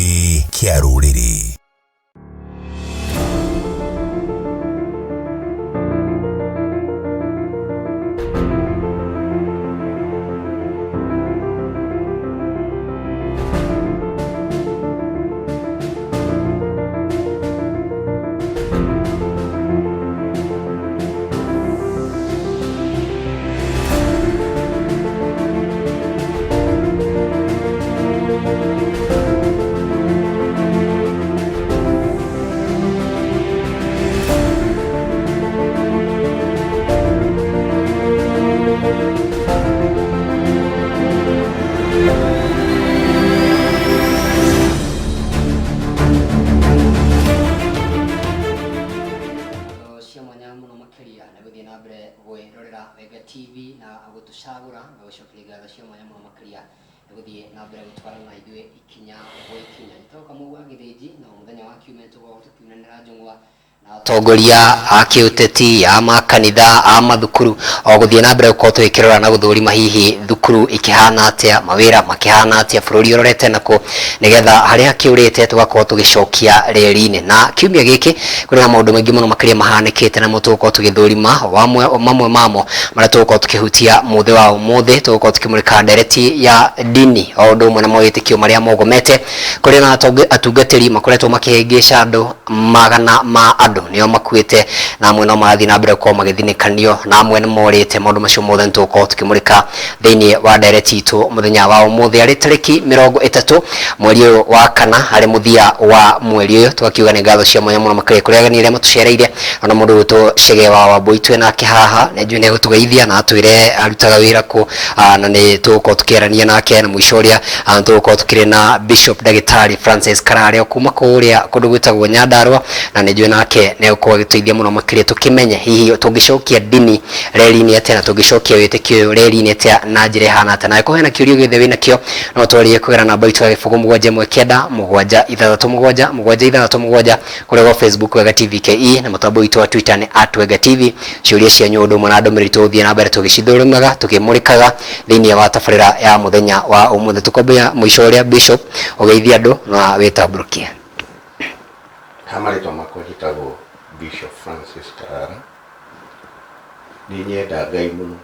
Gĩtugĩ kĩa rũrĩrĩ. Ngatho cia mwanya mũno makĩria nĩ gũthiĩ na mbere gwĩrorera Wenga TV na gũtũcagũra na gũcokeria ngatho cia mwanya mũno makĩria nĩ gũthiĩ na mbere gũtwarana na ithuĩ ikinya gwa ikinya. Njĩtagwo Kamau wa Gĩthĩnji na o mũthenya wa kiumia nĩtũkoragwo tũkiunanĩra njũng'wa na atongoria a kĩũteti, a makanitha, a mathukuru, o gũthiĩ na mbere gũkorwo tũgĩkĩrora na gũthũrima hihi thukuru ikĩhana atĩa, mawĩra makĩhana atĩa, bũrũri ũrorete nakũ, nĩgetha harĩa hakĩũrĩte tũgakorwo tũgĩcokia reri-inĩ. Na kiumia gĩkĩ kũrĩ na maũndũ maingĩ mũno makĩria mahanĩkĩte namo tũgũkorwo tũgĩthũrima mamwe mamo marĩa tũgũkorwo tũkĩhutia mũthĩ wa ũmũthĩ. Tũgũkorwo tũkĩmũrĩka ndereti ya ndini o ũndũ ũmwe na mawĩtĩkio marĩa mogomete. Kũrĩ na atungatĩri makoretwo makĩhĩngĩca andũ, magana ma andũ nĩo makuĩte na amwe no marathiĩ na mbere gũkorwo magĩthinĩkanio na amwe nĩ morĩte. Maũndũ macio mothe nĩ tũgũkorwo tũkĩmũrĩka thĩinĩ wa ndereti itũ mũthenya wa ũmũthĩ arĩ tarĩki 30 mweri ũyũ wa kana, harĩ mũthia wa mweri ũyũ. Tũgakiuga nĩ ngatho cia mwanya mũno makĩria kũrĩ ageni arĩa matũcereire, ona mũndũ ũgwĩtwo Chege wa Wambui twĩ nake haha, nĩ njũĩ nĩ egũtũgeithia na atwĩre arutaga wĩra kũ, na nĩ tũgũkorwo tũkĩarania nake. Na mũico ũrĩa tũgũkorwo tũkĩrĩ na Bishop Ndagĩtarĩ Francis Karare o kuma kũrĩa kũndũ gwĩtagwo Nyandarua, na nĩ njũĩ nake nĩ egũkorwo agĩtũteithia mũno makĩria tũkĩmenye hihi tũngĩcokia ndini reri-inĩ atĩa na tũngĩcokia wĩtĩkio ũyũ reri-inĩ atĩa na njĩra ĩhana atĩa. Na angĩkorwo hena kĩũria gĩothe wĩnakĩo no twarie kũgerera namba itũ ya 071 9 6 7 7 6 7 kũrĩa gwa Facebook Wega TV KE na mũtambo witũ wa Twitter nĩ at Wega TV. Ciũria cianyu ũndũ ũmwe na ndũmĩrĩri tũgũthiĩ na mbere tũgĩcithũrũmaga tũkĩmũrĩkaga thĩinĩ wa tabarĩra ya mũthenya wa ũmũthĩ. Tũkwambia mũico ũrĩa Bishop ũgeithie andũ na wĩtambũrũkie. Ha marĩtwa makwa njĩtagwo Bishop Francis Karara. Nĩ nyenda Ngai mũno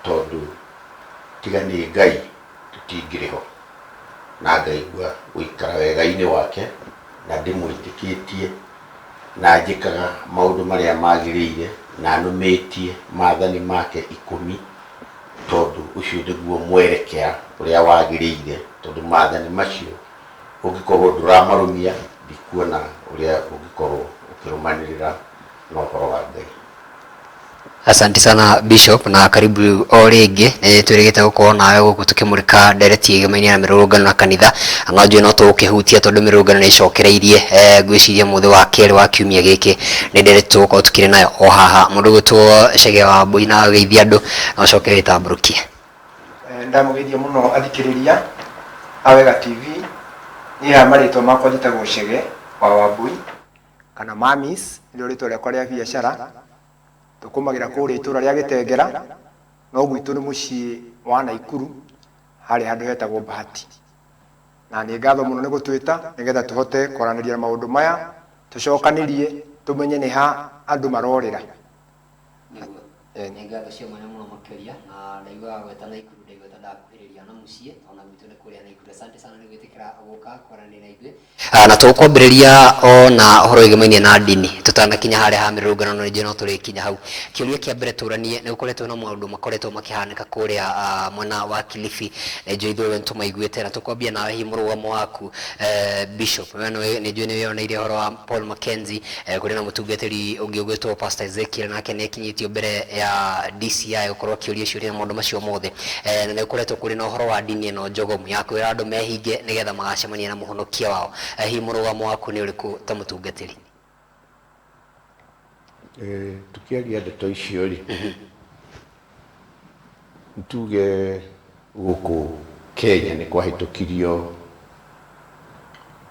tondũ tiga nĩ Ngai tũtingĩrĩ ho. Na ngaigua gũikara wega-inĩ wake na ndĩmwĩtĩkĩtie na njĩkaga maũndũ marĩa magĩrĩire na nũmĩtie maathani make ikũmi tondũ ũcio nĩguo mwerekera ũrĩa wagĩrĩire, tondũ maathani macio ũngĩkorwo ndũramarũmia ndikuona ũrĩa ũngĩkorwo ũkĩrũmanĩrĩra na ũhoro wa Ngai. Asante sana Bishop na karibu o rĩngĩ. Nĩ twĩrĩgĩte gũkorwo nawe gũkũ tũkĩmũrĩka ndereti ĩgemaine na mĩrũrũngano na kanitha. No njũĩ no tũgũkĩhutia tondũ mĩrũrũngano nĩ ĩcokereirie, ngwĩciria mũthĩ wa kerĩ wa kiumia gĩkĩ nĩ ndereti tũgũkorwo tũkĩrĩ nayo o haha. Mũndũ ũgwĩtwo Chege wa Mbui na ageithia andũ na ũcoke wĩtambũrũkie. Ndamũgeithia mũno athikĩrĩria a Wega TV. Niĩ haha marĩtwa makwa njĩtagwo Chege wa Wambui kana Mamis nĩrĩo rĩtwa rĩakwa rĩa biacara. Tũkũmagĩra kũrĩa itũra rĩa Gĩtengera, no gwitũ nĩ mũciĩ wa Naikuru harĩa handũ hetagwo Bahati. Na nĩ ngatho mũno nĩ gũtwĩta nĩgetha tũhote kwaranĩria maũndũ maya, tũcokanĩrie tũmenye nĩ ha andũ marorĩra. Nĩguo. Nĩ ngatho cia mwanya mũno makĩria na ndaiguaga gweta Naikuru ndaigua ta ndakuhĩrĩria na mũciĩ ona gwitũ nĩ kũrĩa Naikuru. Asante sana nĩ gwĩtĩkĩra gũka kwaranĩria na ithuĩ. Na tũkwambĩrĩria o na ũhoro wĩgĩmainie na ndini tũtanakinya harĩa ha mĩrũrũngano, no ningĩ no tũrĩkinya hau. Kĩũria kĩa mbere tũranie, nĩ gũkoretwo na maũndũ makoretwo makĩhanĩka kũrĩa mwena wa Kilifi, nĩ njũĩ ithuothe nĩ tũmaiguĩte, na tũkwambia nawe hihi mũrũgamo waku Bishop, we nĩ njũĩ nĩ wĩyoneire ũhoro wa Paul Mackenzie, kũrĩ na mũtungatĩri ũngĩ ũgwĩtwo Pastor Ezekiel, nake nĩ akinyĩtio mbere ya DCI gũkorwo akĩũrio ciũria na maũndũ macio mothe, na nĩ gũkoretwo kũrĩ na ũhoro wa ndini ĩno njogomu ya kwĩra andũ mehinge nĩgetha magacemania na mũhonokia wao. Hihi mũrũgamo waku nĩ ũrĩkũ ta mũtungatĩri? Tũkĩaria ndeto icio rĩ, tuge gũkũ Kenya nĩ kwahĩtũkirio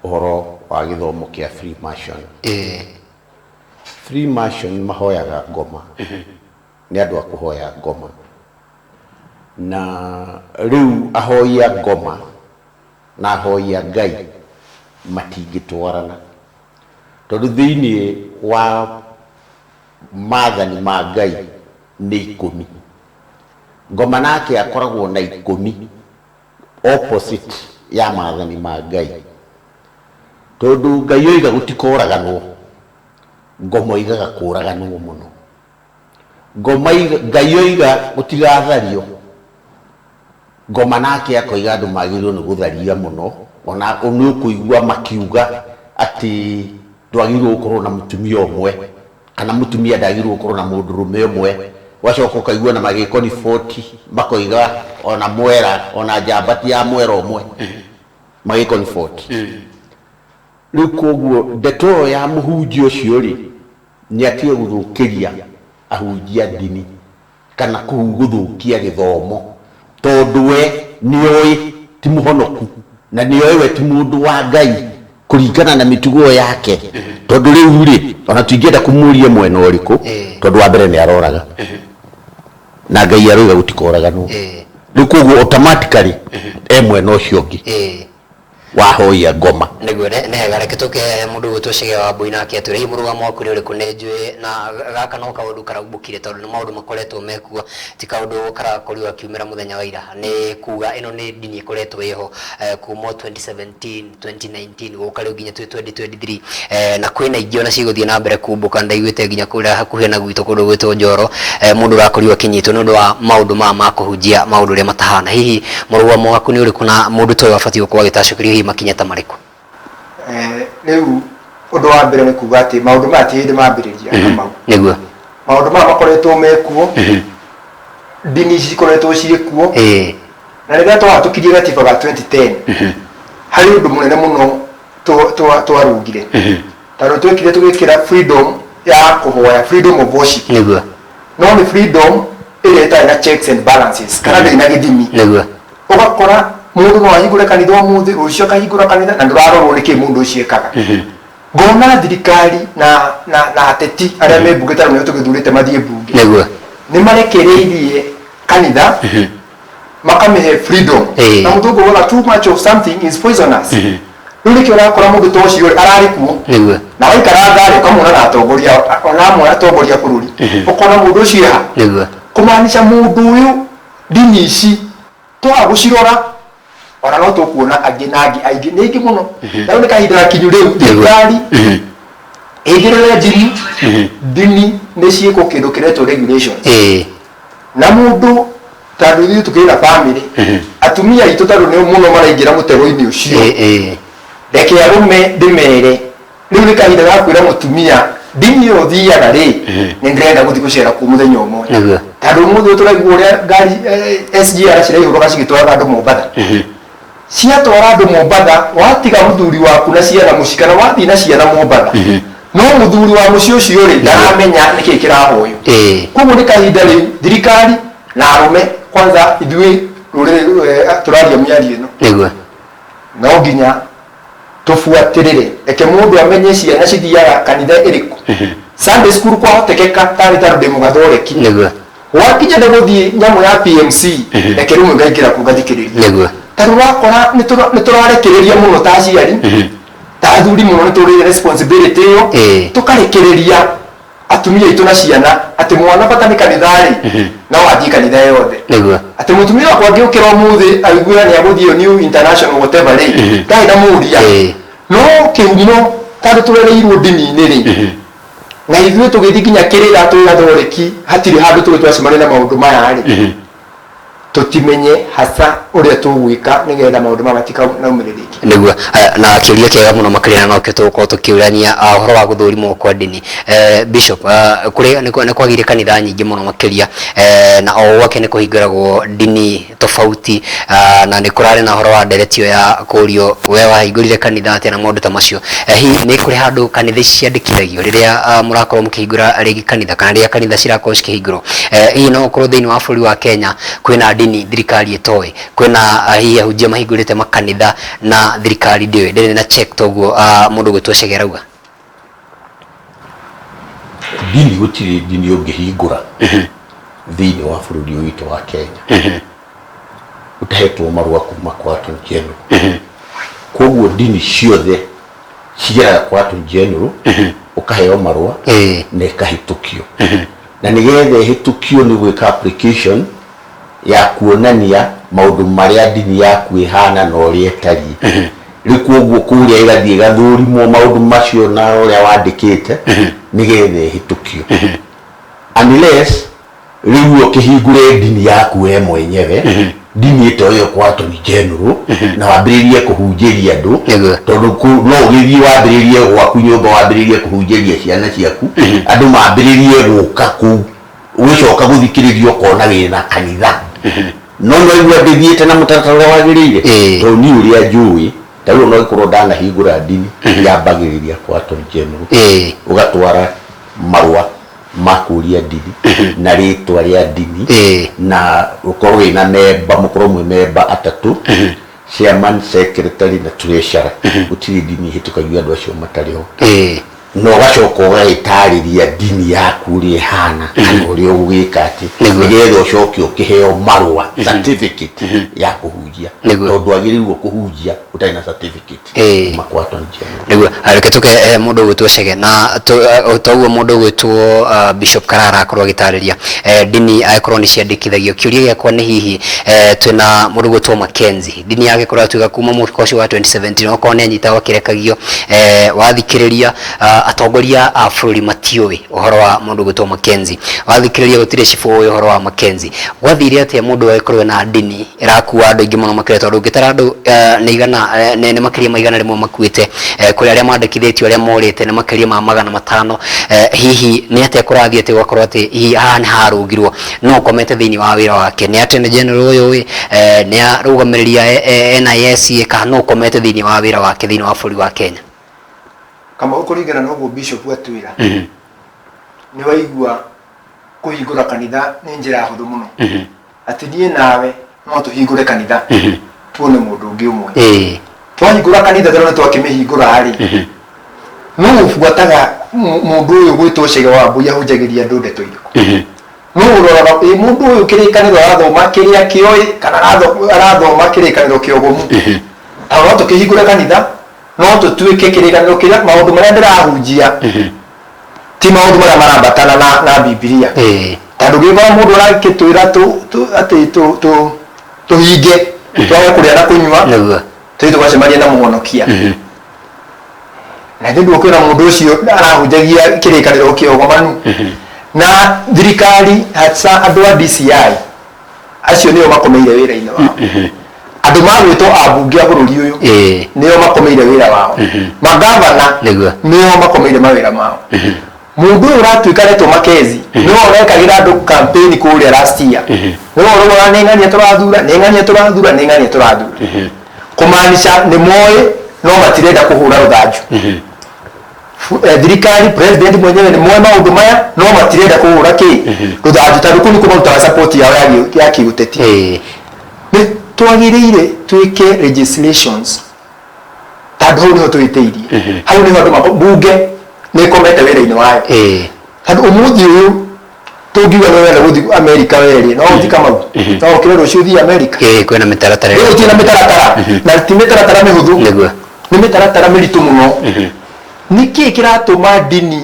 ũhoro wa gĩthomo kĩa Freemason. Freemason mahoyaga ngoma, nĩ andũ a kũhoya ngoma. Na rĩu ahoi a ngoma na ahoi a Ngai Matingĩtwarana, tondũ thĩinĩ wa maathani ma Ngai nĩ 10. Ngoma nake akoragwo na 10 opposite ya maathani ma Ngai, tondũ Ngai oiga gũtikoraganwo, ngoma oigaga kũraganwo mũno. Ngoma Ngai oiga gũtigathario, ngoma nake akoiga andũ magĩrĩirwo nĩ gũtharia mũno. Ona nĩ ũkũigua makiuga atĩ ndwagĩrĩirwo gũkorwo na mũtumia ũmwe, kana mũtumia ndagĩrĩirwo gũkorwo na mũndũrũme ũmwe. Ũgacoka ũkaigua na magĩkoni 40 makoiga ona mwera, ona njamba ti ya mwera ũmwe, magĩkoni 40. Rĩu koguo ndeto ĩyo ya mũhunjia ũcio rĩ, nĩ atige gũthũkĩria ahunjia ndini kana gũthũkia gĩthomo, tondũ we nĩoĩ ti mũhonoku na nĩoĩ we ti mũndũ wa Ngai kũringana na mĩtugo yake. Tondũ rĩu rĩ, ona tũingĩenda kũmũria mwena ũrĩkũ, tondũ wa mbere nĩ aroraga na Ngai aroiga gũtikoraganwo. Rĩu koguo automatically e mwena ũcio ũngĩ wahoia ngoma. Nĩguo nĩ hega, reke tũke mũndũ ũgwĩtwo Chege wa Mbui nake atwĩre hihi mũrũgamo waku nĩ ũrĩkũ. Nĩ njũĩ na gaka no kaũndũ karaumbũkire, tondũ nĩ maũndũ makoretwo mekuo, ti kaũndũ karakorirwo gakiumĩra mũthenya wa ira. Nĩ kuga ĩno nĩ ndini ĩkoretwo ĩho kuma 2017, 2019 gũka rĩu nginya twĩ 2023, na kwĩna ingĩ ona cigũthiĩ na mbere kumbũka. Ndaiguĩte nginya kũrĩa hakuhĩ na gwitũ kũndũ gwĩtwo Njoro, mũndũ ũrakorirwo akĩnyitwo nĩ ũndũ wa maũndũ maya ma kũhunjia maũndũ ũrĩa matahana. Hihi mũrũgamo waku nĩ ũrĩkũ, na mũndũ ta ũyũ abatiĩ gũkorwo agĩtacũkĩrio hihi makinya ta marĩkũ? Rĩu ũndũ wa mbere nĩ kuga atĩ maũndũ maya ti hĩndĩ mambĩrĩria Kamau. Maũndũ maya makoretwo mekuo, ndini ici cikoretwo ciĩ kuo, na rĩrĩa twahatũkirie gatiba ga 2010, harĩ ũndũ mũnene mũno twarũngire, tondũ twekire tũgĩkĩra freedom ya kũhoya, freedom of worship, no nĩ freedom ĩrĩa ĩtarĩ na checks and balances, kana ndĩrĩ na gĩthimi. Ũgakora mũndũ no ahingũre kanitha ũmũthĩ, rũciũ akahingũra kanitha, na ndũrarorwo nĩkĩ mũndũ ũcio ekaga. Ngona thirikari na ateti arĩa me mbunge, tondũ nĩo tũgĩthurĩte mathiĩ mbunge, nĩ marekereirie kanitha, makamĩhe freedom. Na mũthũngũ augaga, "Too much of something is poisonous." Rĩu nĩkĩo ũrakora mũndũ ta ũcio rĩ, ararĩ kuo na waikara tharĩ ũkamwona na atongoria, ona amwe atongoria a bũrũri, ũkona mũndũ ũcio ha kũmaanisha mũndũ ũyũ, ndini ici twaga gũcirora, ona no tũkuona angĩ na angĩ aingĩ, nĩ aingĩ mũno. Na rĩu nĩ kahinda gakinyu rĩu thirikari ĩingĩrĩre ndini. Ndini nĩ ciĩkwo kĩndũ kĩretwo regulations, na mũndũ, tondũ ithuĩ tũkĩrĩ na family, atumia aitũ tondũ nĩo mũno maraingĩra mũtego-inĩ ũcio, reke arũme ndĩmere, rĩu nĩ kahinda ga kwĩra mũtumia, ndini ĩyo ũthiaga rĩ, nĩ ndĩrenda gũthiĩ gũcera kuo mũthenya ũmwe, tondũ ũmũthĩ ũyũ tũraigua ũrĩa ngari SGR ciraihũrũka cigĩtwaraga andũ Mombatha. Ciatwara andũ Mombatha, watiga mũthuri waku na ciana mũciĩ, kana wathiĩ na ciana Mombatha, no mũthuri wa mũciĩ ũcio rĩ, ndaramenya nĩkĩ kĩrahoywo. Koguo nĩ kahinda rĩu thirikari na arũme, kwanza ithuĩ rũrĩrĩ tũraria mĩario ĩno, no nginya tũbuatĩrĩre. Reke mũndũ amenye ciana cithiaga kanitha ĩrĩkũ, Sunday school kwahotekeka, tarĩ tondũ ndĩ mũgathoreki, gwakinya nĩ gũthiĩ nyamũ ya PMC, reke rĩmwe ngaingĩra kũ ngathikĩrĩria, tondũ wakora nĩ tũrarekereria mũno ta aciari, ta athuri mũno, nĩ tũrĩ responsibility ĩyo, tũkarekereria atumia aitũ na ciana atĩ mwana bata nĩ kanitha rĩ, no athiĩ kanitha yothe, atĩ mũtumia wakwa angĩũkĩra ũmũthĩ aigue nĩ agũthiĩ New International whatever rĩ, ndarĩ na mũria. No kĩhumo, tondũ tũrereirwo ndini-inĩ rĩ, na ithuĩ tũgĩthiĩ nginya kĩrĩra twĩ gathoreki, hatirĩ handũ tũrĩ twacemania na maũndũ maya rĩ, tũtimenye hasa ũrĩa tũgwĩka nĩgetha maũndũ maya matikanaumĩre rĩngĩ. Nĩguo, na kĩũria kĩega mũno makĩria, na nokĩo tũgũkorwo tũkĩũrania ũhoro wa gũthũrimwo kwa ndini. Bishop, kũrĩ nĩ kwagĩire kanitha nyingĩ mũno makĩria, na o gwake nĩ kũhingũragwo ndini tofauti, na nĩ kũrarĩ na ũhoro wa nderetio ya kũrio we wahingũrire kanitha atĩa na maũndũ ta macio. Hihi nĩ kũrĩ handũ kanitha ici ciandĩkithagio rĩrĩa mũrakorwo mũkĩhingũra rĩngĩ kanitha, kana rĩrĩa kanitha cirakorwo cikĩhingũrwo? Hihi no gũkorwo thĩinĩ wa bũrũri wa Kenya kwĩna ndini thirikari ĩtoĩ, kwĩna hihi ahunjia mahingũrĩte makanitha na thirikari ndĩũĩ, ndĩrĩ na check toguo mũndũ gwĩtwo Chege arauga? Ndini, gũtirĩ ndini ũngĩhingũra thĩinĩ wa bũrũri ũyũ witũ wa Kenya ũtahetwo marũa kuma kwa Attorney General. Koguo ndini ciothe Cigeraga kwa Attorney General, ũkaheo marũa na ĩkahĩtũkio, na nĩgetha ĩhĩtũkio nĩ gwĩka application ya kuonania maũndũ marĩa ndini yaku ĩhana na ũrĩa ĩtariĩ. Rĩu koguo kũrĩa ĩgathiĩ ĩgathũrimwo maũndũ macio na ũrĩa wandĩkĩte nĩgetha ĩhĩtũkio, unless rĩu ũkĩhingũre ndini yaku we mwenyewe, ndini ĩto ĩyo kwa Attorney General, na wambĩrĩrie kũhunjĩria andũ. Tondũ no ũgĩthiĩ wambĩrĩrie gwaku nyũmba, wambĩrĩrie kũhunjĩria ciana ciaku, andũ mambĩrĩrie gũka kũu, ũgĩcoka gũthikĩrĩria ũkona wĩna kanitha, no no igua ndĩthiĩte na mũtaratara ũrĩa wagĩrĩire. Tondũ niĩ ũrĩa njũĩ, ta rĩu no ĩkorwo ndanahingũra ndini, yambagĩrĩria kwa Attorney General, ũgatwara marũa ma kũria ndini na rĩtwa rĩa ndini, na ũkorwo wĩna memba, mũkorwo mwĩ memba atatũ, chairman, secretary na treasurer. Gũtirĩ ndini ĩhĩtũkagio andũ acio matarĩ ho. Na ũgacoka ũgagĩtarĩria ndini yaku ũrĩa ĩhana kana ũrĩa ũgwĩka atĩ nĩgetha ũcoke ũkĩheo marũa, certificate ya kũhunjia, tondũ wagĩrĩirwo kũhunjia ũtarĩ na certificate kuma kwa Attorney General. Nĩguo. Reke tũke mũndũ ũgwĩtwo Chege na toguo mũndũ ũgwĩtwo Bishop Karara akorwo agĩtarĩria ndini angĩkorwo nĩ ciandĩkithagio. Kĩũria gĩakwa nĩ hihi twĩna mũndũ ũgwĩtwo Mackenzie, ndini yake ĩkorwo atuĩka kuma mwaka ũcio wa 2017 okorwo nĩ anyitagwo akĩrekagio, wathikĩrĩria atongoria a bũrũri matiũĩ ũhoro wa mũndũ ũgwĩtwo Mackenzie, wathikĩrĩria gũtirĩ cibũ ũĩ ũhoro wa Mackenzie. Gwathire atĩa mũndũ agĩkorwo na ndini ĩrakua andũ aingĩ mũno makĩria? Tondũ ũngĩtara andũ nĩ igana nĩ makĩria ma 100 makuĩte, kũrĩ arĩa mandĩkithĩtio, arĩa morĩte nĩ makĩria ma 500. Hihi nĩ atĩa kũrathiĩ atĩ gũgakorwo atĩ hihi haha nĩ harũngirwo no ũkomete thĩinĩ wa wĩra wake? Nĩ Attorney General ũyũ ĩ nĩ arũgamĩrĩri a NIS ĩ, kana no ũkomete thĩinĩ wa wĩra wake thĩinĩ wa bũrũri wa Kenya? Kamau, kũringana na ũguo bishop atwĩra, nĩ waigua kũhingũra kanitha nĩ njĩra hũthũ mũno, atĩ niĩ nawe no tũhingũre kanitha, tuone mũndũ ũngĩ ũmwe. Twahingũra kanitha tondũ nĩ twakĩmĩhingũra rĩ, no ũbuataga mũndũ ũyũ gwĩtwo Chege wa Mbui ahunjagĩria andũ ndeto irĩkũ? No ũroraga ĩ mũndũ ũyũ kĩrĩkanĩro arathoma kĩrĩa kĩoĩ kana arathoma kĩrĩkanĩro kĩogomu? Tondũ no tũkĩhingũre kanitha, no tũtuĩke kĩrĩkanĩro kĩrĩa maũndũ marĩa ndĩrahunjia ti maũndũ marĩa marambatana na Bibilia. Tondũ ũngĩkora mũndũ arakĩtwĩra atĩ tũhinge twage kũrĩa na kũnyua, tũthiĩ tũgacemania na mũhonokia, na ithuĩ ndũkwĩra mũndũ ũcio arahunjagia kĩrĩkanĩro kĩogomanu. Na thirikari, hasa andũ a DCI acio, nĩo makomeire wĩra-inĩ wao. Andũ magwĩtwo ambunge a bũrũri ũyũ nĩo makomeire wĩra wao. Magavana nĩo makomeire mawĩra mao. Mũndũ ũyũ ũratuĩka aretwo Mackenzie nĩwe ũrekagĩra andũ campaign kũrĩa last year, nĩwe ũraugaga nĩ ng'ania tũrathura, nĩ ng'ania tũrathura, nĩ ng'ania tũrathura, kũmaanisha nĩ moĩ no matirenda kũhũra rũthanju. Thirikari, president mwenyewe nĩ moĩ maũndũ maya no matirenda kũhũra kĩ rũthanju, tondũ kũu nĩkuo marutaga support yao ya kĩũteti. Nĩ twagĩrĩire twĩke legislations, tondũ hau nĩho twĩtĩirie, hau nĩho andũ bunge nĩ ĩkomete wĩra-inĩ wayo. Tondũ ũmũthĩ ũyũ tũngiuga nĩ ũrenda gũthiĩ Amerika werĩ, no ũthiĩ, Kamau? No ũkĩre rũciũ ũthiĩ Amerika? Kwĩna mĩtaratara. Rĩu gũtirĩ na mĩtaratara, na ti mĩtaratara mĩhũthũ. Nĩ mĩtaratara mĩritũ mũno. Nĩkĩ kĩratũma ndini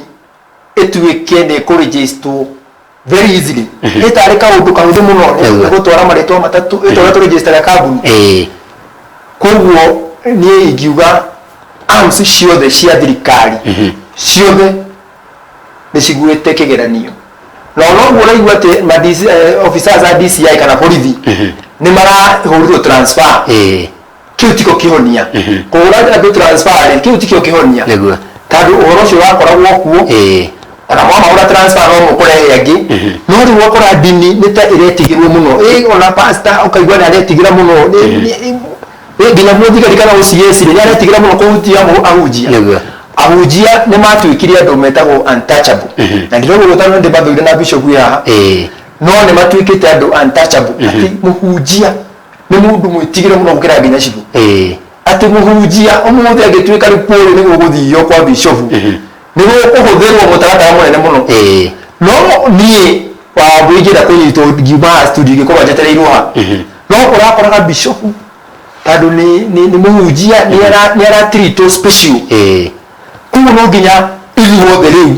ĩtuĩke nĩ ĩkũregisterwo very easily, ĩtarĩ kaũndũ kahũthũ mũno? Nĩ gũtwara marĩtwa matatũ ĩtwara tũregistera kambuni. Koguo niĩ ingiuga arms ciothe cia thirikari ciothe nĩ ciguĩte kĩgeranio, na ona ũguo ũraigua atĩ ma DC, officers a DCI kana borithi nĩ marahũrirwo transfer, kĩu tiko kĩhonia. Kũhũra andũ transfer rĩ, kĩu tikĩo kĩhonia. Tondũ ũhoro ũcio wakoragwo kuo, ona mwamahũra transfer no mũkũrehe angĩ. No rĩu ũgakora ndini nĩ ta ĩretigĩrwo mũno. Ona pastor ũkaigua nĩ aretigĩra mũno. Nginya mũthigari kana OCS rĩ, nĩ aretigĩra mũno kũhutia ahunjia. Ahunjia nĩ matuĩkire andũ metagwo untouchable, na ndirauga tondũ nĩ ndĩmathũire na bishop wĩ haha, no nĩ matuĩkĩte andũ untouchable, atĩ mũhunjia nĩ mũndũ mwĩtigĩre mũno gũkĩra nginya cibũ. Atĩ mũhunjia ũmũthĩ angĩtuĩka rĩu kũrĩ nĩguo gũthio kwa bishofu, nĩ gũkũhũthĩrwo mũtaratara mũnene mũno. No niĩ wambui ingĩenda kũnyitwo ngiuma haha studio ingĩkorwo njetereirwo ha, no ũrakoraga bishofu tondũ nĩ mũhunjia nĩ aratreatwo special. Koguo no nginya ithuothe rĩu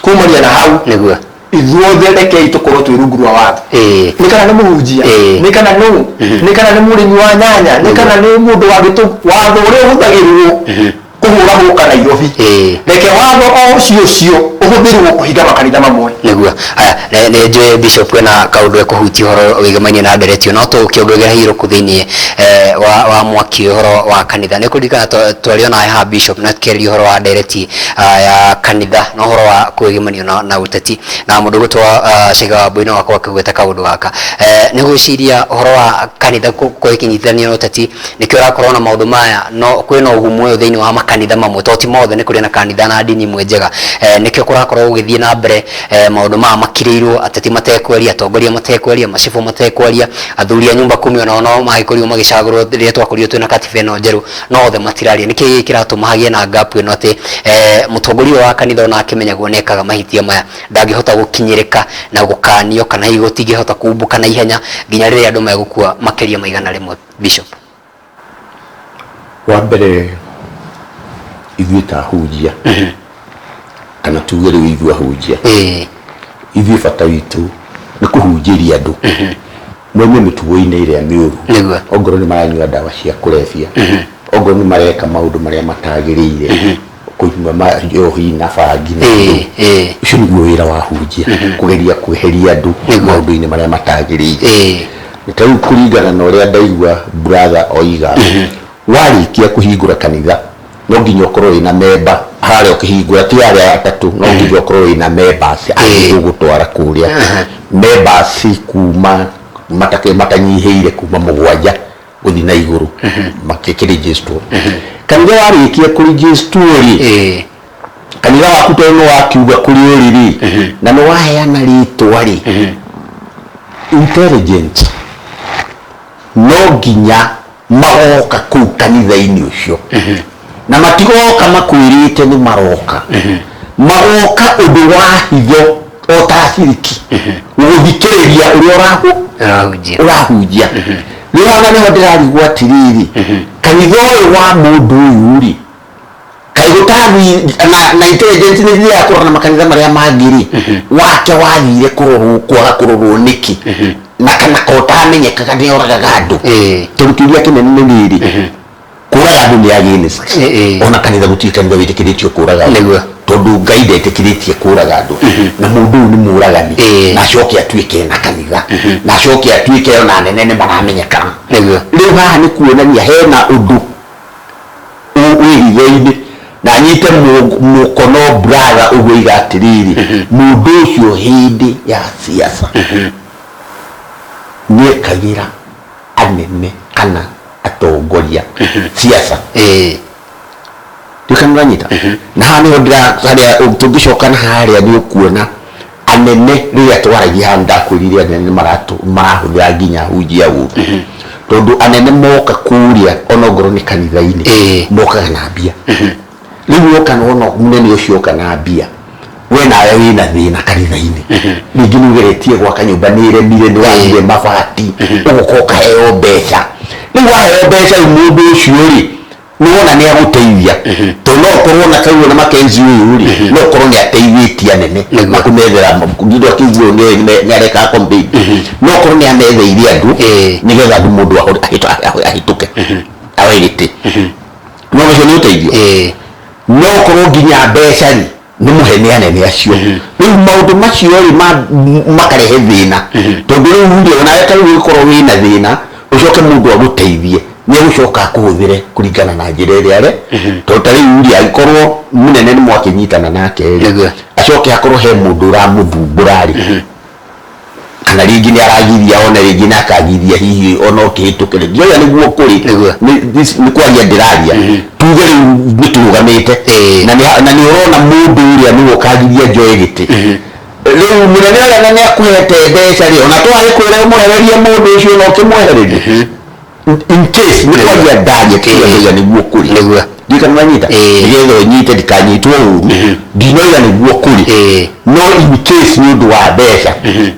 kumania na hau, Nĩguo. Ithuothe rekei tũkorwo twĩ rungu rwa watho. Nĩ kana nĩ mũhunjia, nĩ kana nũ, nĩ kana nĩ mũrĩmi wa nyanya, nĩ kana nĩ mũndũ wa gĩtũ, watho ũrĩa ũhũthagĩrwo kũhũra gũka Nairobi, reke watho o ũcio ũcio ũhũthĩrwo kũhinga makanitha mamwe. Nĩguo. Aya, nĩ njũĩ Bishop wĩna kaũndũ ekũhutia ũhoro wĩgemaine na ndereti ĩyo, no tũkĩongagĩra hirũkũ thĩinĩ wa mwaki ũhoro wa kanitha. Nĩ kũririkana twarĩ ona haha Bishop na tũkĩarĩria ũhoro wa ndereti ya kanitha na ũhoro wa kwĩgemania na ũteti, na mũndũ ũgwĩtwo Caiga wa Mbui no akorwo akĩgweta kaũndũ gaka. Nĩ gwĩciria ũhoro wa kanitha gũkorwo ĩkĩnyitithanio na ũteti nĩkĩo ũrakorwo na maũndũ maya, no kwĩna ũgumu ũyũ thĩinĩ wa makanitha mamwe, to ti mothe, nĩ kũrĩ na kanitha na ndini imwe njega. Nĩkĩo kũrakorwo gũgĩthiĩ na mbere maũndũ maya makirĩirwo, ateti matekwaria, atongoria matekwaria, macibũ matekwaria, athuri a nyumba kumi onao no magĩkorirwo magĩcagũrwo rĩrĩa twakorirwo twĩna katiba ĩno njerũ, no othe matiraria. Nĩkĩ kĩratũma hagĩe na gap ĩno atĩ mũtongoria wa kanitha ona akĩmenyagwo nĩ ekaga mahĩtia maya ndangĩhota gũkinyĩrĩka na gũkanio, kana hihi gũtingĩhota kumbũka na ihenya nginya rĩrĩa andũ megũkua makĩria ma 100? Bishop. Wa mbere, ithuĩ ta ahunjia, kana tuge rĩu ithuĩ ahunjia, ithuĩ bata witũ nĩ kũhunjĩria andũ moime mĩtugo-inĩ ĩrĩa mĩũru. Ongorwo nĩ maranyua ndawa cia kũrebia, ongorwo nĩ mareka maũndũ marĩa matagĩrĩire, kũnyua njohi na bangi na ũcio nĩguo wĩra wa hunjia, kũgeria kweheria andũ maũndũ-inĩ marĩa matagĩrĩire. Ta rĩu kũringana na ũrĩa ndaigua brother oiga, warĩkia kũhingũra kanitha no nginya ũkorwo wĩna member harĩa ũkĩhingũra, ti arĩa atatũ, no nginya ũkorwo wĩna members angĩ ũgũtwara kũrĩa, members kuma matanyihĩire kuma 7 gũthiĩ na igũrũ makĩrĩgĩstwo kanitha. Warĩkia kũrĩgĩstwo rĩ, kanitha waku tondũ nĩ wakiuga kũrĩ ũrĩ rĩ, na nĩ waheana rĩtwa rĩ, intelligent no nginya magoka kũu kanitha-inĩ ũcio, na matigoka makwĩrĩte nĩ maroka, magoka ũndũ wa hitho o ta aciriki gũthikĩrĩria ũrĩa Ũrahunjia. Ũrahunjia. Rĩu haha nĩho ndĩrarigwo atĩrĩrĩ, kanitha ũyũ wa mũndũ ũyũ rĩ, kaĩ gũtathi na intelligence nĩ ithiaga kũrora na makanitha marĩa mangĩ rĩ, wake wathire kũrorwo kwaga kũrorwo nĩkĩ, na kana ko ũtamenyekaga nĩ oragaga andũ? Tondũ kĩũria kĩnene nĩ rĩrĩ, kũraga andũ nĩ against ona kanitha, gũtirĩ kanitha wĩtĩkĩrĩtio kũraga andũ. Tondũ Ngai ndetĩkĩrĩtie kũraga andũ, na mũndũ ũyũ nĩ mũragani, na acoke atuĩke na kanitha, na acoke atuĩke ona anene nĩ maramenyekana. Rĩu haha nĩ kuonania hena ũndũ wĩ hitho-inĩ, na nyite mũkono brother ũguo iga atĩrĩrĩ, mũndũ ũcio hĩndĩ ya siasa nĩekagĩra anene kana atongoria siasa. Ndikana ũranyita na haha nĩho ndĩra harĩa tũngĩcoka na harĩa nĩ ũkuona anene rĩrĩa twaragia haha, ndakwĩrire anene nĩ marahũthĩra nginya hunjia ũru, tondũ anene moka kũrĩa ona ongorwo nĩ kanitha-inĩ, mokaga na mbia. Rĩu woka nona mũnene ũcio oka na mbia, we nawe wĩna thĩna kanitha-inĩ, rĩngĩ nĩ ũgeretie gwaka nyũmba nĩ ĩremire, nĩ wagire mabati, ũgoka ũkaheo mbeca. Rĩu waheo mbeca, rĩu mũndũ ũcio rĩ, nĩ wona nĩ agũteithia, tondũ no ũkorwo na kau na Mackenzie ũyũ rĩ, no ũkorwo nĩ ateithĩtie anene na kũmethera ngindo akĩiguo nĩ areka campaign, no ũkorwo nĩ ametheire andũ nĩgetha andũ mũndũ ahĩtũke awe gĩtĩ, no ũcio nĩ ũteithio. No ũkorwo nginya mbeca rĩ, nĩ mũhe nĩ anene acio. Rĩu maũndũ macio rĩ makarehe thĩna, tondũ rĩu rĩ, onawe ta rĩu ũgĩkorwo wĩna thĩna, ũcoke mũndũ agũteithie, nĩ egũcoka akũhũthĩre kũringana na njĩra ĩrĩa are, tondũ ta rĩu rĩ, angĩkorwo mũnene nĩ mwakĩnyitana nake rĩ, acoke akorwo he mũndũ ũramũthumbũra rĩ, kana rĩngĩ nĩ aragiria, ona rĩngĩ nĩ akagiria hihi ona ũkĩhĩtũkĩre, ndioya nĩguo kũrĩ. Nĩ kwaria ndĩraria, tuge rĩu nĩ tũrũgamĩte na nĩ ũrona mũndũ ũrĩa nĩwe ũkagiria njoe gĩtĩ. Rĩu mũnene ũrĩa na nĩ akũhete mbeca rĩ, ona twagĩkwĩra ũmwehererie mũndũ ũcio na ũkĩmwehererie, in case nĩ kwaria ndaria, tiga nĩguo kũrĩ. Ndikana nanyita nĩgetha ũnyite, ndikanyitwo ũru, ndinoiga nĩguo kũrĩ, no in case nĩ ũndũ wa mbeca